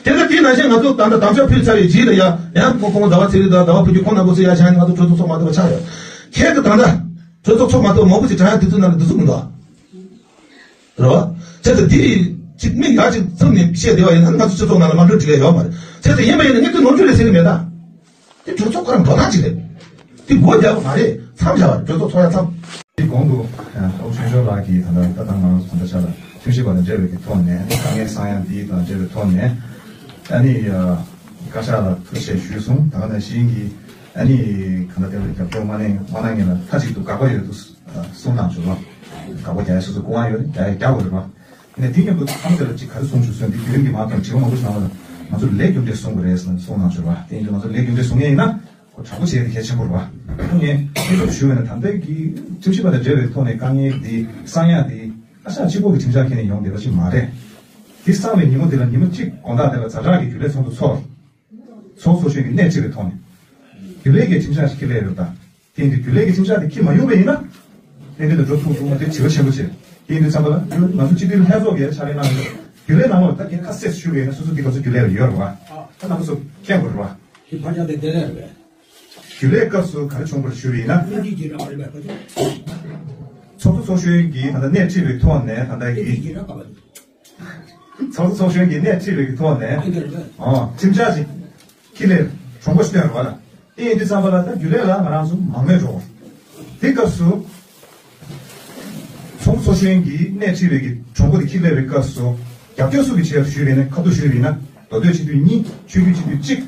དེ་ལྟར་དེའི་ནང་བཞིན་ང་ཚོ་ད་ལྟ་དམ་བཅའ་ཕུལ་ཚར་བའི་རྗེས་ལ་ཡང་ཡང་ཁོང་ཁོང་ཟླ་བ་ཚེ་རིང་དང་ཟླ་བ་ཕུན་སྐྱིད་ཁོང་རྣམ་པ་ཚོ་ཡར་བཞག་ནས་ང་ཚོ་གྲོས་ཚོགས་ཚོགས་མ་ཐུབ་པ་ཆགས་ཡོད། ཁྱེད་ཀྱི་ད་ལྟ་གྲོས་ཚོགས་ཚོགས་མ་ཐུབ་མང་པོ་ཞིག་དྲན་ཡག་དུས་ཚོད་ནང་ལ་འདི་ཚོ་མི་འདུག་ཨ། རེད་བ། བྱས་ཙང་འདི་ཡིས་ཅིག་མིག་ཡག་ཅིག་བཙུམ་ནས་བཤད་བསྡད་པ་ཡིན་ན་ང་ཚོ་སྤྱི་ཚོགས་ནང་ལ་མ་འགྲོ་འགྲིག་ཡ་ཡོད་མ་རེད། བྱས་ཙང་ཡིན་པ་ཡིན་ན་ངས་དེ་ནོར་འཁྲུལ་རེད་ཟེར་གི་མེད་ད། དེ་གྲོས་ཚོགས་ཁོ་རང་འགྲོ་སྟངས་ཅིག་རེད། དེ་སྒོ་རྒྱག་པ་མ་རེད། མཚམས་བཞག་པ་རེད། གྲོས་ཚོགས་ཚོགས་ཡ་མཚམས། དེ་གོང་དུ་ཨོ་ཆོས་འབྱོར་ལགས་ཀྱིས་ད་ལྟ་ད་ལྟ་ང་རང་ཚོ་ད་ལྟ་ཆ་ལ་ཁྲིམས་ཞིབ་པ་དང་འབྲེལ་བའི་གི་ཐོག་ནས་དཀའ་ངལ་སང་ཡ་འདི་དང་འབྲེལ་བའི་ཐོག་ནས་ཨ་ནི་བཀའ་ཤག་ལ་ཐུགས་རྗེ་ཆེ་ཞུས་སོང་། ད་ག་ནང་བཞིན་གྱི་ཨ་ནི་གང་ལྟར་དེ་ལ་རྒྱབ་སྐྱོར་མ་གནང་མ་གནང་མཁན་ལ་མཐའ་གཅིག་ཏུ་དགག་པ་ཡོད་དུས། གསུང་གནང་བྱུང་བ། དགག་པ་རྒྱག་ཡ་སོ་སོ་སྐུ་དབང་ཡོད་རེད། རྒྱག་ཡ་རྒྱག་དགོས་རེད་བ། ནས་དེ་མཉམ་དུ་ཐམ་དེ་ལ་ཅིག་ག་རེ་གསུང་བྱུང་ཟེར་ན་འདི་བརྒྱུད་རིམ་གྱི་མ་དང་དྲི་བ་མང་པོ་ཞིག་གནང་བ་ལ་ང་ཚོ་ལས་རྒྱུ་འབྲས་བཟུང་དགོས་རེད་ཟེར་ན་གསུང་གནང་བྱུང་བ། དེ་ཡིན་དུས་ང་ཚོ་ལས་རྒྱུ་འབྲས་བཟུང་ངེས་ཡིན་ན་ཁོ་དྲག་པོ་བྱས་ཏེ་གལ་ཆེན་པོ་རེད་བ། ངས་དེ་ཚོ་ཞུ་བས་ན་ད་ལྟའི་གི་ཁྲིམས་ཞིབ་པ་དང་འབྲེལ་བའི་ཐོག་ནས་དཀའ་ངལ་འདི་གསང་ཡ་འདི་བཀའ་ཤག་གཅིག་པོ་གི་ཁྲིམས་འཆར་ཁྱེར་ནས་ཡོང་བསྡད་པ་ཞིག་མ་རེད། འདི་གསང་བའི་ཉིན་མོ་འདི་ལ་ཉི་མ་གཅིག་དགོང་དག་དེ་ལ་ཛ་དྲག་གི་རྒྱུན་ལས་ཚོགས་འདུ་ཚོགས། ཚོགས་གཙོ་གཞོན་གྱི་སྣེ་ཁྲིད་པའི་ཐོག་ནས། རྒྱུན་ལས་ཀྱི་ཁྲིམས་འཆར་ཞིག་ཁྱེར་སླེབས་ཡོད་ད། དེ་ཡིན་དུས་རྒྱུན་ལས་ཀྱི་ཁྲིམས་འཆར་དེ་ཁྱེར་མ་ཡོང་བ་ཡིན་ན། ཏན་ཏན་དུ་འགྲོ་ཐུབ་ཐུབ་མ་དེ་དྲི་བ་ཆེན་པོ་ཆེ། དེ་ཡིན་དུས་ཙམ་པ་ལ་ང་ཚོ་སྤྱི་འཐུས་ལྷན་ཚོགས་ཀྱི་ཕྱག་ལས་གནང་ཡོད། རྒྱུན་ལས་ནང་ལོགས་ད་ཁྱེད་ཁ་གསལ་ཞུ་བ་ཡིན་ན་སོ་སོ་དེ་ག་ཚོད་རྒྱུན་ལས་ལ་ཡོད་རེད་བ། ད་རྣམ་པ་ཚོ་མཁྱེན་དགོས་རེད་བ། དེ་ཕར་ཡང་དེ་དེ་ལས་རེད་བས། རྒྱུན་ལས་སྐབས་སུ་ག་རེ་བྱུང་བར་ཞུ་བ་ཡིན་ན། ཚོགས་གཙོ་ཚོགས་གཞོན་གྱིས་ད་ལྟ་སྣེ་ཁྲིད་པའི་ཐོག་ནས་ད་ལྟ་ཡིན། ཚོགས་གཙོ་ཚོགས་གཞོན་གྱིས་སྣེ་ཁྲིད་པའི་ཐོག་ནས། ཨོ། ཁྲིམས་འཆར་ཞིག་ཁྱེར་ལས་གྲོང་པ་ཞིག་བཏོན་རོགས་ལ། དེ་ཡིན་དུས་ཙམ་པ་ལ་ད་རྒྱུན་ལས་ལ་ང་རང་ཚོ་མང་མོས་འགྲོ། དེ་སྐབས་སུ། ཚོགས་གཙོ་ཚོགས་གཞོན་གྱིས་སྣེ་ཁྲིད་པའི་གི་གྲོང་པ་དེ་ཁྱེར་ལས་པའི་སྐབས་སུ། རྒྱབ་སྐྱོར་སུ་གི་ཆེད་ཞུས་པས་ན་ཁ་ཐུག་ཞུས་པས་ན་མདོ་སྟོད་སྤྱི་འཐུས་གཉིས། ཆོས་བརྒྱུད་སྤྱི་འཐུས་གཅིག་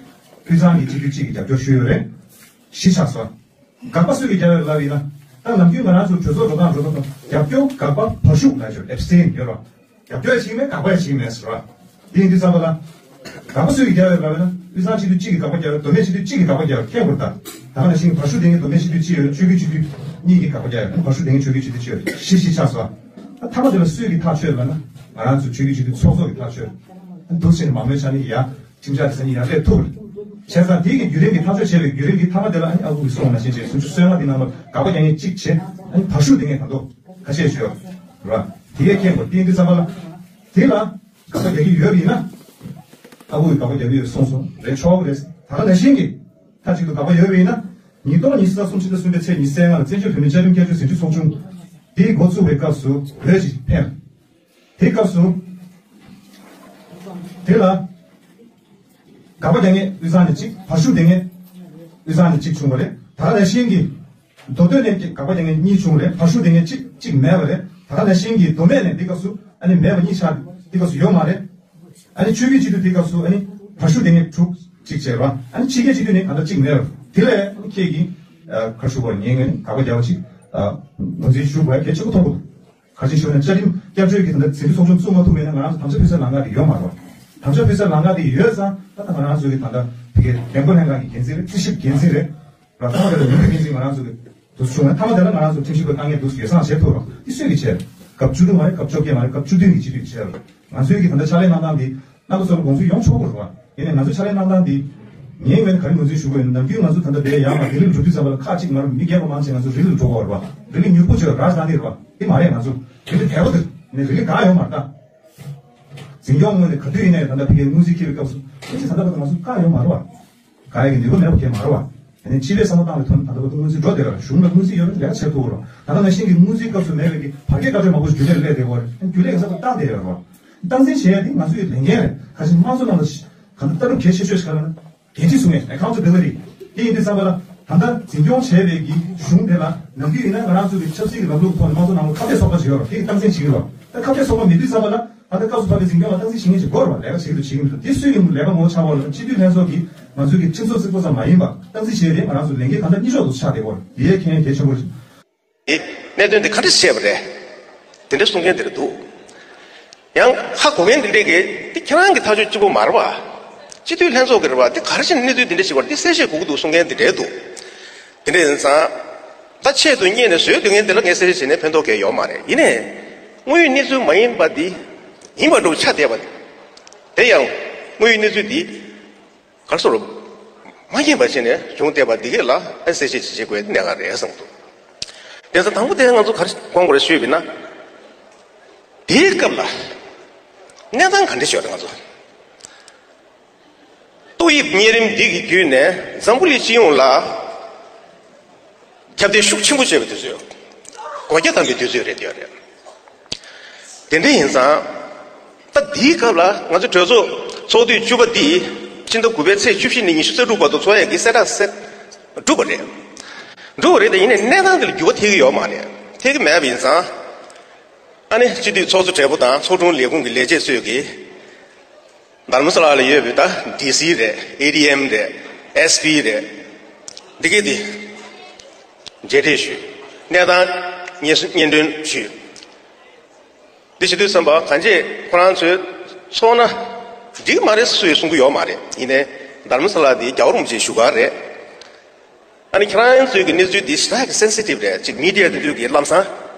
དབུས་གཙང་གི་སྤྱི་འཐུས་གཅིག་གི་རྒྱབ་སྐྱོར་ཞུས་ཡོད་རེད། བཞི་ཆགས་སོང་། དགག་པ་སུས་ཀྱིས་རྒྱག་ཡོད་ལབ་ཡིན་ན། ད་ནམ་རྒྱུན་ང་རང་ཚོ་གྲོས་ཚོགས་འགྲོ་སྟངས་འགྲོ་སྟངས་དང་རྒྱབ་སྐྱོར་དགག་པ་བར་ཞུགས་ལབ་ཡོད། ཨེབ་སི་ཊེན་ཡོད་རོ། རྒྱབ་སྐྱོར་ཡང་བྱེད་ཀྱི་མེད། དགག་པ་ཡང་བྱེད་ཀྱི་མེད་ཟེར་རོ། དེ་ཡིན་དུས་ཙམ་པ་ལ། དགག་པ་སུས་ཀྱིས་རྒྱག་ཡོད་ལབ་ཡིན་ན་དབུས་གཙང་སྤྱི་འཐུས་གཅིག་གིས་དགག་པ་རྒྱག་ཡོད། མདོ་སྨད་སྤྱི་འཐུས་གཅིག་གིས་དགག་པ་རྒྱག་ཡོད། མཁྱེན་དགོས་ད། ད་ག་ནང་བཞིན་བར་ཞུགས་དེ་ངས་མདོ་སྨད་སྤྱི་འཐུས་གཅིག་ཡོད། ཆོས་བརྒྱུད་སྤྱི་འཐུས་གཉིས་ཀྱིས་དགག་པ་རྒྱག་ཡོད། བར་ཞུགས་དེ་ངས་ཆོས་བརྒྱུད་སྤྱི་འཐུས་གཅིག་ཡོད། བཞི་བཞི་ཆགས་སོང་། ད་མཐའ་མ་དེ་ལ་སུས་ཀྱིས་ཐག་ཆོད་ལབ་ན། ང་རང་ཚོ་ཆོས་བརྒྱུད་སྤྱི་འཐུས་ཚོགས་གཙོ་གིས་ཐག་ཆོད། འདུག་ཟེར་ནས་མང་མོས་ཆ་ནས་ཡ། ཁྲིམས་འཆར་དེ་ཚོ་གཉིས་ཡར་སླེབས་ཐུབ་རེད། བྱས་ཙང་དེའི་གི་བརྒྱུད་རིམ་གྱི་ཐག་གཅོད་བྱས་པའི་བརྒྱུད་རིམ་གྱི་མཐའ་མ་དེ་ལ་ཨ་ནི་ཨ་ཁུ་གིས་གསུངས་པ་ནང་བཞིན་བྱས། སུམ་ཅུ་སོ་ལྔ་དེ་ནང་ལ་དགག་པ་རྒྱག་མཁན་གཅིག་བྱས། ཨ་ནི་བར་ཞུགས་དེ་ངས་ད་དུང་ཁ་ཤས་ཤོད་ར། དེ་གས་མཁྱེན་དགོས། དེ་ཡིན་དུས་ཙམ་པ་ལ། དེ་ལ་དགག་པ་རྒྱག་གི་ཡོད་པ་ཡིན་ན། ཨ་ཁུ་གིས་དགག་པ་རྒྱག་གི་ཡོད་གསུངས་སོང་རེད། ཆོག་གི་རེད། ད་ག་ནང་བཞིན་གྱི། མཐའ་གཅིག་ཏུ་དགག་པ་ཡོད་པ་ཡིན་ན། ཉིས་སྟོང་ཉི་ཤུ་རྩ་གསུམ་ཕྱི་ཟླ་གསུམ་པའི་ཚེས་ཉི་ཤུ་རྩ་ལྔ་ལ་བཙན་བྱོལ་བོད་མིའི་བཅའ་ཁྲིམས་བསྐྱར་བཅོས་ཟིན་བྲིས་ཚོགས་ཆུང་། དེའི་འགོ་ཚུགས་པའི་སྐབས་སུ་བོད་ཅིག་ཕེབས། དེའི་སྐབས་སུ། དེ་ལ། དགག་པ་རྒྱག་མཁན་དབུས་གཙང་ནས་གཅིག་བར་ཞུགས་དེ་ངས། དབུས་གཙང་ནས་གཅིག་བྱུང་བ་རེད། ད་ག་ནང་བཞིན་གྱི། མདོ་སྟོད་ནས་དགག་པ་རྒྱག་མཁན་གཉིས་བྱུང་བ་རེད། བར་ཞུགས་དེ་ངས་གཅིག་གཅིག་མེད་པ་རེད། ད་ག་ནང་བཞིན་གྱི་མདོ་སྨད་ནས་འདི་སྐབས་སུ་ཨ་ནི་མེད་པ་གཉིས་ཆགས། འདི་སྐབས་སུ་ཡོད་མ་རེད། ཨ་ནི་ཆོས་བརྒྱུད་སྤྱི་འཐུས་འདི་སྐབས་སུ་ཨ་ནི་བར་ཞུགས་དེ་ངས་དྲུག་གཅིག་བྱས་རོགས། ཨ་ནི་ཕྱི་རྒྱལ་སྤྱི་འཐུས་ནས་གང་ལྟར་གཅིག་མེད་པ་རེད། དེ་ལས་ཨ་ནི་ཁྱེད་ཀྱིས་ཨ་ག་རེ་ཞུ་དགོས། ངས་ངས་དགག་པ་རྒྱག་པ་ཅིག་ཨ་ངོས་འཛིན་ཞུ་དགོས་གལ་ཆེན་པོ་མཐོང་གི་འདུག་ག་རེ་ཞུ་ན་བཅའ་ཁྲིམས་བསྐྱར་བཅོས་ཀྱི་ད་ལྟ་ཟིན་བྲིས་ཚོགས་ཆུང་བཙུགས་མ་ཐུབ་མེད་ན་ང་རང་ཚོ་དམ་བཅའ་ཕུལ་སའི་ལམ་ཁ་དེ་ཡོད་མ་རེད། དམ་བཅའ་ཕུལ་སའི་ལམ་ཁ་དེ་ཡོད་ཙང་ད་ལྟ་ང་རང་ཚོ་གི་ད་ལྟ་ཕ་གིའི་འགན་འཁུར་ལྷན་ཁང་གི་འགན་འཛིན་རེད། རྩིས་ཞིབ་འགན་འཛིན་རེད། ར་ཐ་མ་དེ་ལ་མི་འདུག་འགན་འཛིན་ང་རང་ཚོ་གི་འདུག་བྱུང་ན་ཐ་མ་དེ་ལ་ང་རང་ཚོ་ཁྲིམས་ཞིབ་པའི་དཀའ་ངལ་འདུག་ཡོ་བསྲང་བྱེད་ཐུབ་རོགས། འདི་སུས་ཀྱིས་བྱས། སྐབས་བཅུ་དྲུག་མ་རེད། སྐབས་བཅོ་བརྒྱད་མ་རེད། སྐབས་བཅུ་བདུན་གྱི་སྤྱི་འཐུས་ཀྱིས་བྱས་རོགས། ང་ཚོའི་གི་ད་ལྟ་ཕྱག་ལས་གནང་སྟངས་འདི་རྣམ་པ་ཚོ་ལ་དགོངས་ཚུལ་ཡོང་ཆོག་གི་རེད་བ། ཡིན་ནའི་ང་ཚོའི་ཕྱག་ལས་གནང་སྟངས་འདི་ངའི་ངོས་ནས་ག་རེ་ངོས་འཛིན་ཞུ་དགོས་ཡིན་ན། ནམ་རྒྱུན་ང་ཚོ་ད་ལྟ་དེ་ཡར་མར་ལྡི་ལིར་འགྲོ་དུས་ཙམ་པ་ལ་ཁག་ཅིག་ང་རང་མི་རྒན་པ་མང་ཆེ་ང་ཚོ་རི་ལིར་འགྲོ་གི་ཡོད་རེད་བ། རི་ལི་མྱུར་པོ་བྱོས་ར་ས་ནི་རེད་བ། དེ་མ་རེད། ང་ཚོ་དེ་འདྲ་དལ་བ་དེ་ནས་རི་ལི་འགག་ཡོང་མ་རེད་ད། འཛིན་སྐྱོང་ངོས་ནས་ག་དུས་ཡིན་ནའི་ད་ལྟ་ཕ་གིའི་སྔོན་རྩིས་འཁྱེར་བའི་སྐབས་སུ་ཕལ་ཆེར་ད་ལྟ་བར་དུ་ང་ཚོ་བཀག་ཡོད་མ་རེད་བ། དགག་ཡག་གི་ནུས་པ་མེད་པ་གང་ཡང་མ་རེད་བ། དེ་ནས་སྤྱི་པའི་བསམ་བློ་བཏང་བའི་དོན་ད་ལྟ་བར་དུ་སྔོན་རྩིས་འགྲོ་བསྡད་ཡོད་རེད། གཞུང་ལ་སྔོན་རྩིས་ཡོད་རེད། ལས་ཀ་བྱེད་ཐུབ་རེད། ད་ལྟ་ནང་བཞིན་གྱི་སྔོན་རྩིས་སྐབས་སུ་མེད་པའི་གི་བར་བརྒལ་བཀའ་འཁྲོལ་མང་པོ་ཞིག་རྒྱུན་ལས་སླེབས་བསྡད་ཡོད་རེད། རྒྱུན་ལས་ག་ས་ག་བཏང་བསྡད་ཡོད་རེད་བ། སྟངས་འཛིན་བྱེད་ཡག་དེ་ང་ཚོའི་ལས་འགན་རེད། ཁ་ཅིག་དམངས་གཙོ་ནང་ལ་གང་ལྟར་ལྟ་གྲུབ་གལ་ཆེ་ཤོས་ཤིག་ག་རེ་ན། འགན་འཁྲི་བཟུང་ཡས་accountability། དེ་ཡིན་དུས་ཙམ་པ་ལ་ད་ལྟ་འཛིན་སྐྱོང་བྱས་པའི་གི་གཞུང་དེ་ལ་ནམ་རྒྱུན་ཡིན་ན་ང་རང་ཚོ་གི་ཆབ་སྲིད་ཀྱི་ལམ་ལུགས་ཐོག་ནས་དམངས་གཙོ་ནང་ལ་ཁ་གཏད་གསོ་ཐབས་བྱེད་ཡོད་རེད། དེ་གི་སྟངས་འཛིན་བྱེད་ཀྱི་རེད། ད་ཁ་གཏད་གསོ་ཐབས་མེད་དུས་ཙམ་པ་ལ་ད་ལྟ་སྐབས་སུ་བབས་པའི་འཛིན་སྐྱོང་ལ་སྟངས་འཛིན་བྱེད་མཁན་ཅིག་དགོས་རེད་བ། ལས་ཀ་བྱེད་ཀྱི་འདུག་བྱེད་ཀྱི་མི་འདུག་དེ་སུས་ཀྱང་ལས་ཀ་ངོ་ཚ་བ་ལ་སྤྱི་འཐུས་ལྷན་ཚོགས་ཀྱིས་ང་ཚོའི་གི་ཁྲིམས་སྲོལ་བརྩི་བཀུར་ཙམ་མ་ཡིན་པ་སྟངས་འཛིན་བྱས་ཏེ་ང་རང་ཚོ་ལས་འགན་གང་ལྟར་གཉིས་ཕྱོགས་སུ་ཆགས་བསྡད་ཡོད་རེད། དེ་ཡས་ཁྱེད་གལ་ཆེན་པོ་རེད། དེ་ གནད་དོན་དེ་ག་འདྲ་བཤད་པ་རེད། དེ་འདྲ་གསུང་མཁན་དེ་རེད་འདུག་ཡང་ཧ་གོ་མཁན་དེ་འདྲས་ཀྱིས་དེ་ཁྱེད་རང་གི་ཐག་གཅོད་གཅིག་པོ་མ་རེད་བ། སྤྱི་འཐུས་ལྷན་ཚོགས་ཀྱི་རེད་བ། དེ་ག་རེ་བྱས་ནས་གནས་ཚུལ་དེ་འདྲ་ཞིག་བར་དེ་གསལ་བཤད་དགོས་ཀྱི་འདུག་གསུང་མཁན་དེ་འདྲས་འདུག་དེ་འདྲ་ཡིན་ཙང་། ད་ཆེད་དུ་གཉེར་ནས་བཟོས་སྡོད་མཁན་དེ་ལ་ངས་གསལ་བཤད་བྱས་ནས་ཕན་ཐོགས་གང་ཡང་ཡོད་མ་རེད། ཡིན་ནའི། དངོས་ཡོད་གནས་ཚུལ་མ་ཡིན་པ་འདི། ཡིན་པ་འདྲ་བོ་ཆགས་བསྡད་པ་རེད། དེ་ཡང་། དངོས་ཡོད་གནས་ཚུལ་འདི། ག་རེ་ཟེར། མ་ངེས་པ་བྱས་ནས་བྱུང་བསྡད་པ་འདི་གས་ལ་ཨ་གསལ་བཤད་ཅིག་བྱེད་དགོས་གནད་འགག་རེད་བསམ་འདུག་དེ་ཚོ་དང་པོ་དེ་ང་ཚོ་ག་རེ་དགོངས་དགོས་རེད་ཞུས་པ་ཡིན་ན། དེའི་སྐབས་ལ། གནས་སྟངས་ག་འདྲ་ཞིག་ཡོད་རེད་ང་ཚོ། ཏོག་དབྱིབས་གཉན་རིམས་འདི་གི་བརྒྱུད་ནས་འཛམ་བུ་གླིང་སྤྱི་ཡོངས་ལ། ཁྱབ་གདལ་ཤུགས་ཆེན་པོ་བྱས་པའི་དུས་ཚོད། སྒོ་རྒྱ་བསྡམས་པའི་དུས་ཚོད་རེད་དེ་རེད། དེ་འདྲ་ཡིན་ཙང་། ད་འདིའི་སྐབས་ལ་ང་ཚོ་གྲོས་ཚོགས་ཚོགས་དུས་བཅུ་པ་འདི་ཕྱི་ཟླ་དགུ་པའི་ཚེས་བཅུ་བཞི་ནས་ཉི་ཤུ་རྩ་དྲུག་བར་དུ་འཚོགས་ཡས་ཀྱི་གསལ་བསྒྲགས་གསལ་གྲུབ་པ་རེད། གྲུབ་པ་རེད་དེ་ཡིན་ནའི་གནས་སྟངས་འདི་ལ་འགྱུར་བ་ཐེབས་ཀྱི་ཡོད་མ་རེད། ཐེབས་ཀྱི་མེད་པ་ཡིན་ཙང་། ཨ་ནི་སྤྱི་འཐུས་ཚོགས་གཙོ་སྦྲེལ་པོ་དང་ཚོགས་དྲུང་ལས་ཁུངས་ཀྱི་ལས་བྱེད་ཚོས་ཀྱིས། དྷ་རམ་ས་ལ་ལ་ཡོད་པའི་ད་ཌི་སི་རེད། ཨེ་ཌི་ཨེམ་རེད། ཨེས་པི་རེད། འདི་གས་འདི་མཇལ་འཕྲད་ཞུས། གནས་སྟངས་སྙན་སྙན་སྒྲོན་ཞུས། འདི་བྱེད་དུས་ཙམ་པ་གང་ཅི་ཁོ་རང་ཚོས་ཚོགས་ན་འགྲིག་མ་རེད་སུས་གསུང་གི་ཡོད་མ་རེད། ཡིན་ནའི་དྷ་རམ་ས་ལ་འདི་རྒྱལ་བ་རིན་པོ་ཆེའི་བཞུགས་སྒར་རེད། ཨ་ནི་ཁྱེད་རང་ཚོའི་གི་གནས་ཚུལ་འདི་ཞེ་དྲག་གི་སེན་སི་ཊིབ་རེད། ཅིག་མི་ཌི་ཡ་དེ་ཚོས་གི་ལམ་སང་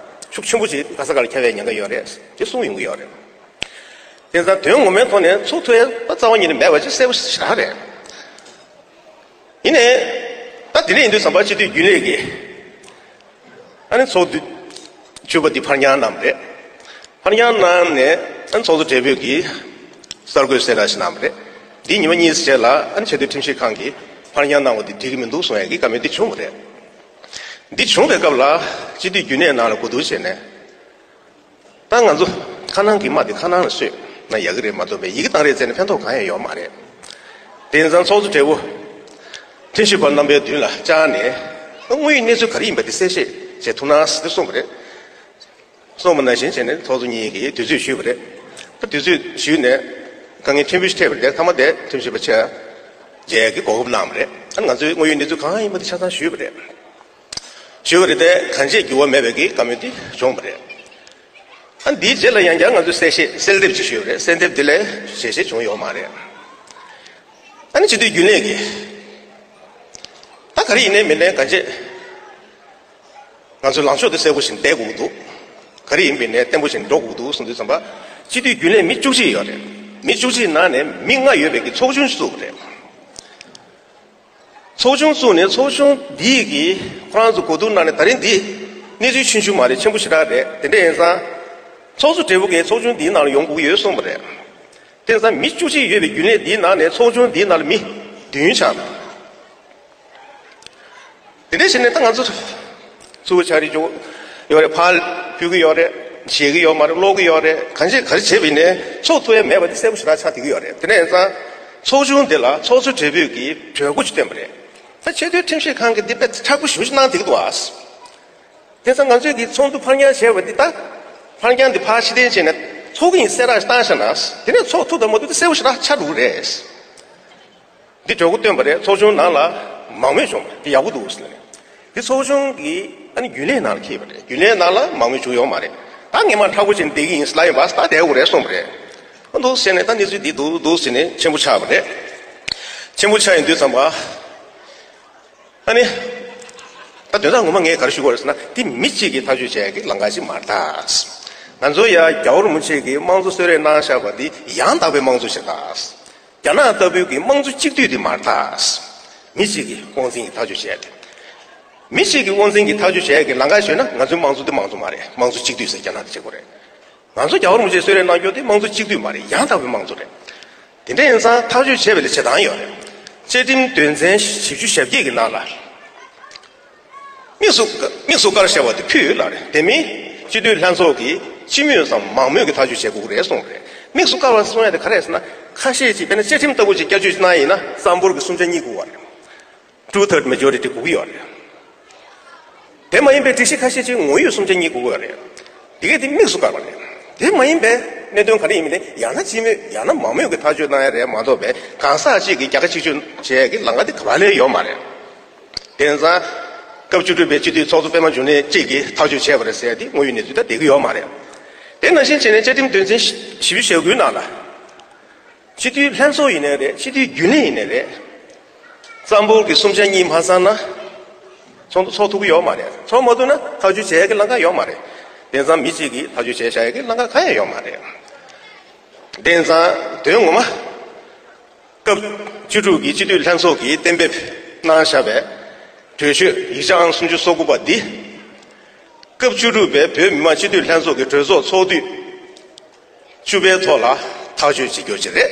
ཤུགས་ཆེན་པོ་ཅིག་ག་ས་ག་ལ་ཁྱབ་པའི་ཉེན་ཁ་ཡོད་རེད་ཅེས་གསུངས་ཡོང་གི་ཡོད་རེད། དེ་ཙང་དོན་ངོ་མའི་ཐོག་ནས་ཚོགས་ཐུབ་ཡ་ད་རྩ་བ་ཉིད་ནས་མེད་པ་ཅིག་གསལ་པོ་ཞེ་དྲག་རེད། ཡིན་ནའི། ད་དེ་འདྲ་ཡིན་དུས་ཙམ་པ་སྤྱི་འཐུས་རྒྱུན་ལས་ཀྱིས། ཨ་ནི་ཚོགས་དུས་བཅུ་པ་འདི་ཕར་འགྱངས་གནང་བ་རེད། ཕར་འགྱངས་གནང་ནས་ཨ་ནི་ཚོགས་གཙོ་སྦྲེལ་པོས་ཀྱིས་གསར་འགོད་གསལ་བསྒྲགས་ཤིག་གནང་བ་རེད། འདི་ཉི་མ་གཉིས་རྗེས་ལ་ཨ་ནི་ཆེས་མཐོའི་ཁྲིམས་ཞིབ་ཁང་གིས་ཕར་འགྱངས་གནང་བ་འདི་འགྲིག་གི་མི་འདུག་གསུང་ཡ་གི་བཀའ་མོལ་འདི་བྱུང་བ་རེད། འདི་བྱུང་བའི་སྐབས་ལ་སྤྱི་འཐུས་རྒྱུན་ལས་ནང་ལ་གོ་བསྡུར་བྱས་ནས། ད་ང་ཚོ་ཁ་ནང་གི་དམག་དེ་ཁ་ནང་ལ་བསུས་ན་ཡག་གི་རེད་མ་གཏོགས་པའི་ཡི་གེ་བཏང་རེས་བྱས་ནས་ཕན་ཐོགས་གང་ཡང་ཡོད་མ་རེད། དེ་ཡིན་ཙང་ཚོགས་གཙོ་སྦྲེལ་པོ་ཁྲིམས་ཞིབ་པ་རྣམ་པའི་མདུན་ལ་བཅར་ནས་དངོས་ཡོད་གནས་ཚུལ་ག་རེ་ཡིན་པ་དེ་གསལ་བཤད་བྱེད་ཐུབ་ན་ཟེར་ཏེ་གསུངས་པ་རེད། གསུངས་པ་ནང་བཞིན་བྱས་ནས་ཚོགས་གཙོ་གཉིས་ཀྱིས་དུས་ཚོད་ཞུས་པ་རེད། ད་དུས་ཚོད་ཞུས་ནས་དཀའ་ངལ་ཕྲན་བུ་ཞིག་འཕྲད་པ་རེད། དེ་མཐའ་མ་དེ་ཁྲིམས་ཞིབ་པ་ཆ་མཇལ་གྱི་གོ་སྐབས་གནང་བ་རེད། ཨ་ང་ཚོའི་དངོས་ཡོད་གནས་ཚུལ་གང་ཡིན་པ་དེ་ཆ་ཚང་ཞུས་པ་རེད། ཞུས་པ་རེད་དེ་གང་ཅིའི་འགྱུར་བ་མེད་པའི་གི་བཀའ་མོལ་དེ་བྱུང་བ་རེད། ཨ་འདིའི་རྗེས་ལ་ཡང་བསྐྱར་ང་ཚོས་གསལ་བཤད་གསལ་འདེབས་ཅིག་ཞུས་པ་རེད། གསལ་འདེབས་འདི་ལས་ཞལ་བཞེས་བྱུང་ཡོད་མ་རེད། ཨ་ནི་སྤྱི་འཐུས་རྒྱུན་ལས་ཀྱིས་ད་ག་རེ་ཡིན་ནའི་མིན་ནའི་གང་ཅི། ང་ཚོའི་ལངས་ཕྱོགས་དེ་གསལ་པོ་ཞིག་བསྡད་དགོས་ཀྱི་འདུག་ག་རེ་ཡིན་པའི་ནས་བརྟན་པོ་ཞིག་འགྲོ་དགོས་ཀྱི་འདུག་གསུངས་དུས་ཙམ་པ། སྤྱི་འཐུས་རྒྱུན་ལས་མི་བཅུ་གཅིག་ཡོད་རེད། མི་བཅུ་གཅིག་ནང་ནས་མི་ལྔ་ཡོད་པའི་གི་ཚོགས་ཆུང་ཞིག་བཙུགས་པ་རེད། ཚོགས་ཆུང་བཙུགས་ནས་ཚོགས་ཆུང་འདིས་གི་ཁོ་རང་ཚོ་གོ་བསྡུར་གནང་ནས་ད་རིང་འདི་གནས་ཚུལ་ཆུང་ཆུང་མ་རེད། ཆེན་པོ་ཞེ་དྲག་རེད། དེ་འདྲ་ཡིན་ཙང་། ཚོགས་གཙོ་སྦྲེལ་པོ་གིས་ཚོགས་ཆུང་འདིའི་ནང་ལ་ཡོང་དགོས་ཀྱི་ཡོད་གསུངས་པ་རེད། དེ་ཙང་མི་བཅུ་གཅིག་ཡོད་པའི་རྒྱུན་ལས་འདིའི་ནང་ནས་ཚོགས་ཆུང་འདིའི་ནང་ལ་མི་བདུན་ཆགས་འདུག་དེ་འདྲ་བྱས་ནས་ད་ང་ཚོ་ཚུར་ཕྱག་རེས་བྱེད་ཡོད་རེད། ཕར་ཕུལ་གྱི་ཡོད་རེད། བཞེས་ཀྱི་ཡོད་མ་རེད། ཀློག་གི་ཡོད་རེད། གང་བྱེད་ག་རེ་བྱེད་པ་ཡིན་ནའི་ཚོགས་ཐུབ་ཡ་མེད་པ་དེ་གསལ་པོ་ཞེ་དྲག་ཆགས་བསྡད་ཀྱི་ཡོད་རེད། དེ་འདྲ་ཡིན་ཙང་ཚོགས་ཆུང་འདི་ལ་ཚོགས་གཙོ་སྦྲེལ་པོས་ཀྱིས་གྲོས་འགོ་ཅིག་བཏོན་པ་རེད། ད་ཆེས་མཐོའི་ཁྲིམས་ཞིབ་ཁང་གིས་འདི་དཔེ་མཁྲེགས་པོ་ཞེ་པོ་ཅིག་གནང་བསྡད་ཀྱི་འདུག་ཨ། དེ་ཙང་ང་ཚོས་ཀྱི་ཚོགས་འདུ་ཕར་འགྱངས་བྱས་པ་འདི་ད། ཕར་འགྱངས་འདི་ཕར་ཕྱིར་འཐེན་བྱས་ནས་ཚོགས་ཀྱི་ཡིན་གསལ་བསྒྲགས་ཤིག་བཏང་བཞག་ན། དེ་ནས་ཚོགས་ཐུབ་དང་མ་ཐུབ་དེ་གསལ་པོ་ཞེ་དྲག་ཆགས་འགྲོ་གི་རེད། འདི་གྲོས་འགོ་བཏོན་པ་རེད། ཚོགས་ཆུང་ནང་ལ་མང་མོས་བྱུང་བ་འདི་ཡག་པོ་འདུག་ཟེར་ནས། འདི་ཚོགས་ཆུང་གིས་ཨ་ནི་རྒྱུན་ལས་ནང་ལ་འཁྱེར་བ་རེད། རྒྱུན་ལས་ནང་ལ་མང་མོས་བྱུང་ཡོད་མ་རེད། ད་ངས་མར་མཁྲེགས་པོ་བྱས་ནས་བསྡད་ཀྱི་ཡིན་ཟེར་ལབ་ཡིན་པ། ད་བསྡད་དགོས་རེད་གསུངས་པ་རེད། ཨ་འདུག་ཟེར་ནས་ད་གནས་ཚུལ་འདི་འདུག་འདུག་ཟེར་ནས་ཆེན་པོ་ཆགས་པ་རེད། ཆེན་པོ་ཆགས་ཡོང་དུས་ཙམ་པ། ཨ་ནི། ད་དོན་དག་ངོ་མ་ངས་ག་རེ་ཞུ་དགོས་རེད་ཟེར་ན། འདི་མི་གཅིག་གིས་ཐག་གཅོད་བྱེད་ཡག་གི་ལམ་ཁ་ཞིག་མ་རེད་ད། ང་ཚོ་ཡ་རྒྱལ་བ་རིན་པོ་ཆེ་གིས་དམངས་གཙོ་གསོལ་རས་གནང་བཞག་པ་འདི་ཡང་དག་པའི་དམངས་གཙོ་ཞིག་རེད་ད། རྒྱ་ནག་ལྟ་བུའི་གི་དམངས་གཙོ་གཅིག་སྡུད་འདི་མ་རེད་ད། མི་གཅིག་གི་དབང་འཛིན་གྱིས་ཐག་གཅོད་བྱེད་ཡག་གི། མི་གཅིག་གི་དབང་འཛིན་གྱིས་ཐག་གཅོད་བྱེད་ཡག་གི་ལམ་ཁ་ཞུས་ན། ང་ཚོའི་དམངས་གཙོ་འདི་དམངས་གཙོ་མ་རེད། དམངས་གཙོ་གཅིག་སྡུད་ཟེར་རྒྱ་ནག་གིས་བྱེད་ཀྱི་ཡོད་རེད། ང་ཚོ་རྒྱལ་བ་རིན་པོ་ཆེས་གསོལ་རས་གནང་རྒྱུ་དེ་དམངས་གཙོ་གཅིག་སྡུད་མ་རེད། ཡང་དག་པའི་དམངས་གཙོ་རེད། དེ་འདྲ་ཡིན་ཙང་ཐག་གཅོད་བྱེད་པའི་ལ་བྱེད་སྟངས་ཡོད་རེད། བཅའ་ཁྲིམས་དོན་ཚན་བཞི་བཅུ་ཞེ་བརྒྱད་ཀྱི་ནང་ལ། དམིགས་སུ་དམིགས་སུ་བཀར་བཞག་པ་དེ་ཕུད་ལ་རེད། དེ་མིན་སྤྱི་འཐུས་ལྷན་ཚོགས་ཀྱིས་སྤྱི་མོས་སམ་མང་མོས་ཀྱི་ཐག་གཅོད་བྱེད་དགོས་ཀྱི་རེད་གསུངས་པ་རེད། དམིགས་སུ་བཀར་བ་གསུང་ཡ་དེ་ག་རེ་རེད་ཟེར་ན། ཁ་ཤས་ཀྱིས་དཔེར་ན་བཅའ་ཁྲིམས་ལྟ་བུ་ཅིག་བསྐྱར་བཅོས་ཅིག་གནང་ཡིན་ན་རྩ་འབོར་གྱི་གསུམ་ཆ་གཉིས་དགོས་པ་རེད། Two third majority དགོས་ཀྱི་ཡོད་རེད། དེ་མ་ཡིན་པའི་སྒྲིག་གཞི་ཁ་ཤས་ཅིག་ངོ་ཡོད་གསུམ་ཆ་གཉིས་དགོས་ཀྱི་ཡོད་རེད། དེ་གས་དེ་དམིགས་སུ་བཀར་བ་རེད། དེ་མ་ཡིན་པའི་གནད་དོན་ག་རེ་ཡིན་མིན་དེ་ཡང་ན་སྤྱི་མོས་ཡང་ན་མང་མོས་ཀྱི་ཐག་གཅོད་གནང་ཡ་རེད་མ་གཏོགས་པའི་གང་ཟག་གཅིག་གིས་རྒྱལ་ཁ་གཅིག་གཅོད་བྱེད་ཡ་གི་ལམ་ཁ་དེ་ག་པར་ལས་ཡོད་མ་རེད། དེ་ཙང་ སྐབས་བཅུ་དྲུག་པའི་སྤྱི་འཐུས་ཚོགས་གཙོ་པད་མ་འབྱུང་གནས་གཅིག་གིས་ཐག་གཅོད་བྱས་པ་རེད་ཟེར་ཏེ་དངོས་ཡོད་གནས་ཚུལ་ད་བསྡད་ཀྱི་ཡོད་མ་རེད། དེ་ནང་བཞིན་བྱས་ནས་བཅའ་ཁྲིམས་དོན་ཚན་བཞི་བཅུ་ཞེ་དགུའི་ནང་ལ། སྤྱི་འཐུས་ལྷན་ཚོགས་ཡིན་ནའི་རེད། སྤྱི་འཐུས་རྒྱུན་ལས་ཡིན་ནའི་རེད། རྩ་འབོར་གྱི་གསུམ་ཆ་གཉིས་མ་ཚང་ན། ཚོགས་འདུ་ཚོགས་ཐུབ་ཀྱི་ཡོད་མ་རེད། ཚོགས་མ་ཐུབ་ན་ཐག་གཅོད་བྱེད་ཡ་གི་ལམ་ཁ་ཡོད་མ་རེད། དེང་སང་མི་གཅིག་གིས་ཐག་གཅོད་བྱེད་བྱ་ཡ་གི་ལམ་ཁ་གང་ཡང་ཡོད་མ་རེད། དེང་སང་དོན་ངོ་མ། སྐབས་བཅུ་དྲུག་གི་སྤྱི་འཐུས་ལྷན་ཚོགས་ཀྱིས་གཏན་འབེབས་གནང་བཞག་པའི་གྲོས་ཆོད་ཡིག་ཆ་ཨང་སུམ་ཅུ་སོ་དགུ་པ་འདི། སྐབས་བཅུ་དྲུག་པའི་བོད་མི་མང་སྤྱི་འཐུས་ལྷན་ཚོགས་ཀྱི་གྲོས་ཚོགས་ཚོགས་དུས་བཅུ་པའི་ཐོག་ལ་ཐག་གཅོད་བྱེད་རྒྱུ་ཅིག་རེད།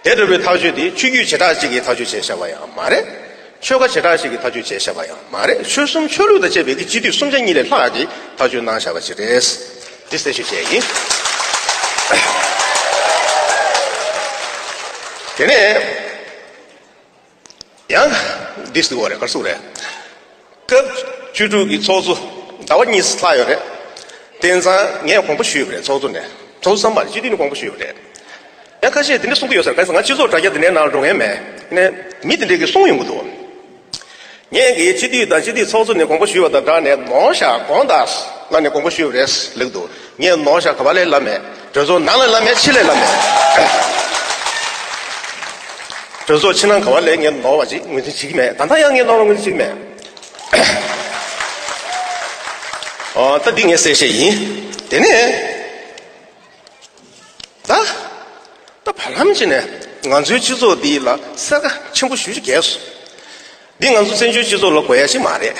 དེ་འདྲ་བའི་ཐག་གཅོད་འདི་ཆོས་བརྒྱུད་བྱེ་བྲག་ཅིག་གིས་ཐག་གཅོད་བྱས་བཞག་པ་ཡང་མ་རེད། ཆོལ་ཁ་བྱེ་བྲག་ཅིག་གིས་ཐག་གཅོད་བྱས་བཞག་པ་ཡང་མ་རེད། ཆོལ་གསུམ་ཆོས་ལུགས་དང་བཅས་པའི་གི་སྤྱི་འཐུས་གསུམ་ཆ་གཉིས་ལས་ལྷག་གིས་ཐག་གཅོད་གནང་བཞག་པ་ཅིག་རེད། འདི་གསལ་ཞུ་བྱས་ཡིན། དེ་ནས། ཡང་། འདི་ཟེར་བ་རེད། ག་རེ་ཟེར་བ་རེད། སྐབས་བཅུ་དྲུག་གི་ཚོགས་གཙོ་ཟླ་བ་གཉིས་ལྷག་ཡོད་རེད། དེང་སང་ངས་དགོངས་པ་ཞུས་པ་རེད། ཚོགས་གཙོ་ནས། ཚོགས་གཙོ་བསམ་པ་རེད། སྤྱི་འཐུས་ནས་དགོངས་པ་ཞུས་པ་རེད། ཡང་ཁ་ཤས་དེ་འདྲ་གསུང་གི་ཡོད་ས་རེད། ག་རེ་ཟེར་ང་སྤྱི་ཚོགས་དྲ་རྒྱ་དེ་འདྲའི་ནང་འགྲོ་མཁན་མེད། ནས་མི་དེ་འདྲས་ཀྱིས་གསུང་ཡོང་གི་འདུག་ངས་ཀྱིས་སྤྱི་འཐུས་དང་སྤྱི་འཐུས་ཚོགས་གཙོ་ནས་དགོངས་པ་ཞུས་པ་དང་སྦྲགས་ནས་ནོར་བཞག་དགོངས་དག་ལབ་ནས་དགོངས་པ་ཞུས་པ་རེད་ལབ་ཀྱི་འདུག་ངས་ནོར་བཞག་ག་བ་ལས་ལབ་མེད། གྲོས་ཚོགས་ནང་ལ་ལབ་མེད། ཕྱི་ལ་ལབ་མེད། གྲོས་ཚོགས་ཕྱི་ནང་ག་བ་ལས་ངས་ནོར་བ་ཅིག་ངོས་འཛིན་བྱེད་ཀྱི་མེད། ད་ལྟ་ཡང་ངས་ནོར་བ་ངོས་འཛིན་བྱེད་ཀྱི་མེད། ཨོ། ད་འདི་ངས་གསལ་བཤད་ཡིན། དེ་ནས། ད། ད་བར་ལམ་ཅིག་ནས་ང་ཚོའི་སྤྱི་ཚོགས་འདི་ལ་སེར་ཁ་ཆེན་པོ་ཞེ་པོ་ཅིག་རྒྱས་སོང་། འདི་ང་ཚོ་བཙན་བྱོལ་སྤྱི་ཚོགས་ལ་དགོས་ཡ་ཞིག་མ་རེད།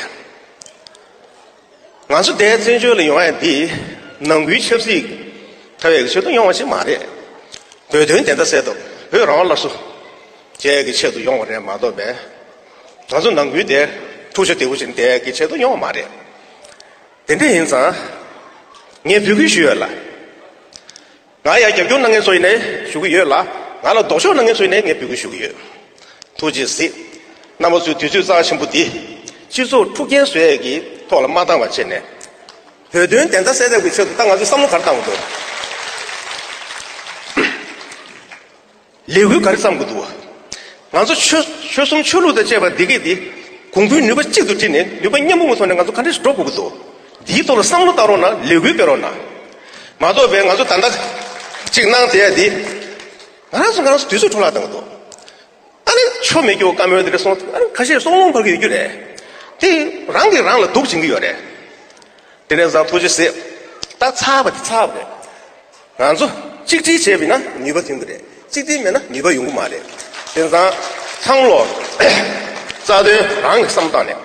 ང་ཚོ་འདིར་བཙན་བྱོལ་ལ་ཡོང་ཡ་འདི་ནང་ཁུལ་ཆབ་སྲིད་ཐོབ་ཡ་གི་ཆེད་དུ་ཡོང་བ་ཞིག་མ་རེད། བོད་དོན་བདེན་མཐའ་གསལ་ཐབས། བོད་རང་དབང་སླར་གསོ་བྱེད་ཡ་གི་ཆེད་དུ་ཡོང་བ་རེད་མ་གཏོགས་པས། ང་ཚོ་ནང་ཁུལ་དེར་ཐུགས་ཆེ་དེ་བོ་ཞིག་བསྡད་ཡ་གི་ཆེད་དུ་ཡོང་བ་མ་རེད། དེ་འདྲ་ཡིན་ཙང་། ངས་འབོད་སྐུལ་ཞུ་ཡོད་ལ། ང་ཡ་རྒྱབ་སྐྱོར་གནང་མཁན་ཚོ་ཡིན་ནའི་ཞུ་གི་ཡོད་ལ། ང་ལ་ལྡོག་ཕྱོགས་གནང་མཁན་ཚོ་ཡིན་ནའི་ངས་འབོད་སྐུལ་ཞུ་གི་ཡོད། ཐུགས་རྗེ་གཟིགས། རྣམ་པ་ཚོས་དུས་ཚོད་རྩ་ཆེན་པོ་འདི་སྤྱི་ཚོགས་འཁྲུག་རྐྱེན་བཟོ་ཡས་ཀྱི་ཐོག་ལ་མ་བཏང་བ་བྱས་ནས། བོད་དོན་བདེན་མཐའ་གསལ་ཐབས་ཀྱི་ཆེད་དུ་ད་ང་ཚོས་བསམ་བློ་ག་རེ་བཏང་དགོས་འདུག་ལས་འགུལ་ག་རེ་བརྩམ་དགོས་འདུག་ང་ཚོ་ཆོལ་ཆོལ་གསུམ་ཆོས་ལུགས་དང་བཅས་པ་འདི་གས་འདི་གོང་བུའི་ནུས་པ་གཅིག་ཏུ་བསྒྲིལ་ནས་ནུས་པ་མཉམ་སྤུངས་ཀྱི་ཐོག་ནས་ང་ཚོ་ག་འདྲ་ཞིག་འགྲོ་དགོས་ཀྱི་འདུག་འདིའི་ཐོག་ལ་བསམ་བློ་བཏང་རོགས་གནང་། ལས་འགུལ་སྤེལ་རོགས་གནང་། མ་གཏོགས་པའི་ང་ཚོ་ད་ལྟ་གཅིག་གནང་བསྡད་ཡ་འདི་ང་རང་ཚོ་ང་རང་ཚོ་དུས་ཚོད་འཕྲོ་བརླག་བཏང་གི་འདུག་ཨ་ནི་ཆོ་མེད་རྒྱུ་བཀའ་མོལ་དེ་འདྲ་སོང་ཨ་ནི་ཁ་ཤས་སྲོག་ལོང་འབར་གི་ཡོད་རྒྱུ་རེད། དེ་རང་གིས་རང་ལ་སྡུག་བྱེད་ཀྱི་ཡོད་རེད། དེ་ནས་བཟང་ཐུགས་རྗེ་གཟིགས། ད་ཚར་བ་དེ་ཚར་བ་རེད། ང་ཚོ་གཅིག་སྒྲིལ་བྱས་པ་ཡིན་ན་ནུས་པ་ཐོན་གྱི་རེད། གཅིག་སྒྲིལ་མེད་ན་ནུས་པ་ཡོང་གི་མ་རེད། དེང་སང་ཚང་མ་ལོ་རྩ་དོན་རང་གི་བསམ་བཏང་ནས་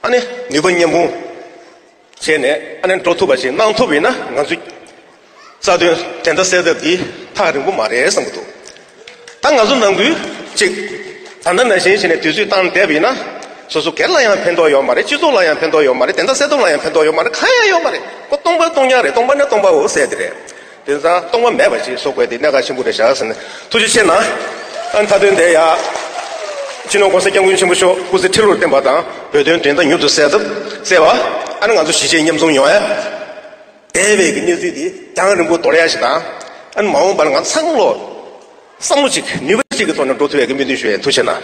ཨ་ནི་ནུས་པ་མཉམ་སྤུངས་བྱས་ནས་ཨ་ནི་འགྲོ་ཐུབ་པ་ཞིག་གནང་ཐུབ་པ་ཡིན་ན་ང་ཚོ་རྩ་དོན་བདེན་མཐའ་གསལ་ཐབས་འདི་ཐག་རིང་པོ་མ་རེད་བསམ་གྱི་འདུག་ད་ང་ཚོ་ནང་ཁུལ་གཅིག་ད་ལྟ་ནང་བཞིན་བྱས་ནས་དུས་ཚོད་བཏང་བསྡད་པ་ཡིན་ན། སོ་སོ་སྒེར་ལ་ཡང་ཕན་ཐོགས་ཡོད་མ་རེད། སྤྱི་ཚོགས་ལ་ཡང་ཕན་ཐོགས་ཡོད་མ་རེད། བདེན་མཐའ་གསལ་ཐབས་ལ་ཡང་ཕན་ཐོགས་ཡོད་མ་རེད། གང་ཡང་ཡོད་མ་རེད། ཁོ་སྟོང་པ་སྟོང་རྐྱང་རེད། སྟོང་པ་ནི་སྟོང་པའོ་ཟེར་དེ་རེད། དེང་སང་སྟོང་པ་མེད་པ་ཞིག་བཟོ་དགོས་དེ་གནད་འགག་ཆེན་པོ་རེད་བཞག་ཟེར་ནས་ཐུགས་རྗེ་ཆེ་གནང་། ཨ་ནི་མཐའ་དོན་དེ་ཡ། སྤྱི་ནོར་༸གོང་ས་༸སྐྱབས་མགོན་ཆེན་པོ་མཆོག་སྐུ་ཚེ་ཁྲི་ལོར་བརྟན་པ་དང་བོད་དོན་བདེན་མཐའ་མྱུར་དུ་གསལ་ཐབས་གསལ་བ། ཨ་ནི་ང་ཚོ་གཞིས་བྱེས་མཉམ་འཛོམས་ཡོང་ཡ། འདས་པའི་གི་གནས་ཚུལ་འདི་རྒྱང་རིང་པོ་དོར་ཡ་ཞིག་དང་། ཨ་ནི་མ་འོངས་པར་ང་ཚང་ལོ་བསམ་བློ་གཅིག་ནུས་པ་གཅིག་གི་ཐོག་ནས་འགྲོ་ཐུབ་ཡ་གི་སྨོན་འདུན་ཞུ་ཡ། ཐུགས་རྗེ་གནང་།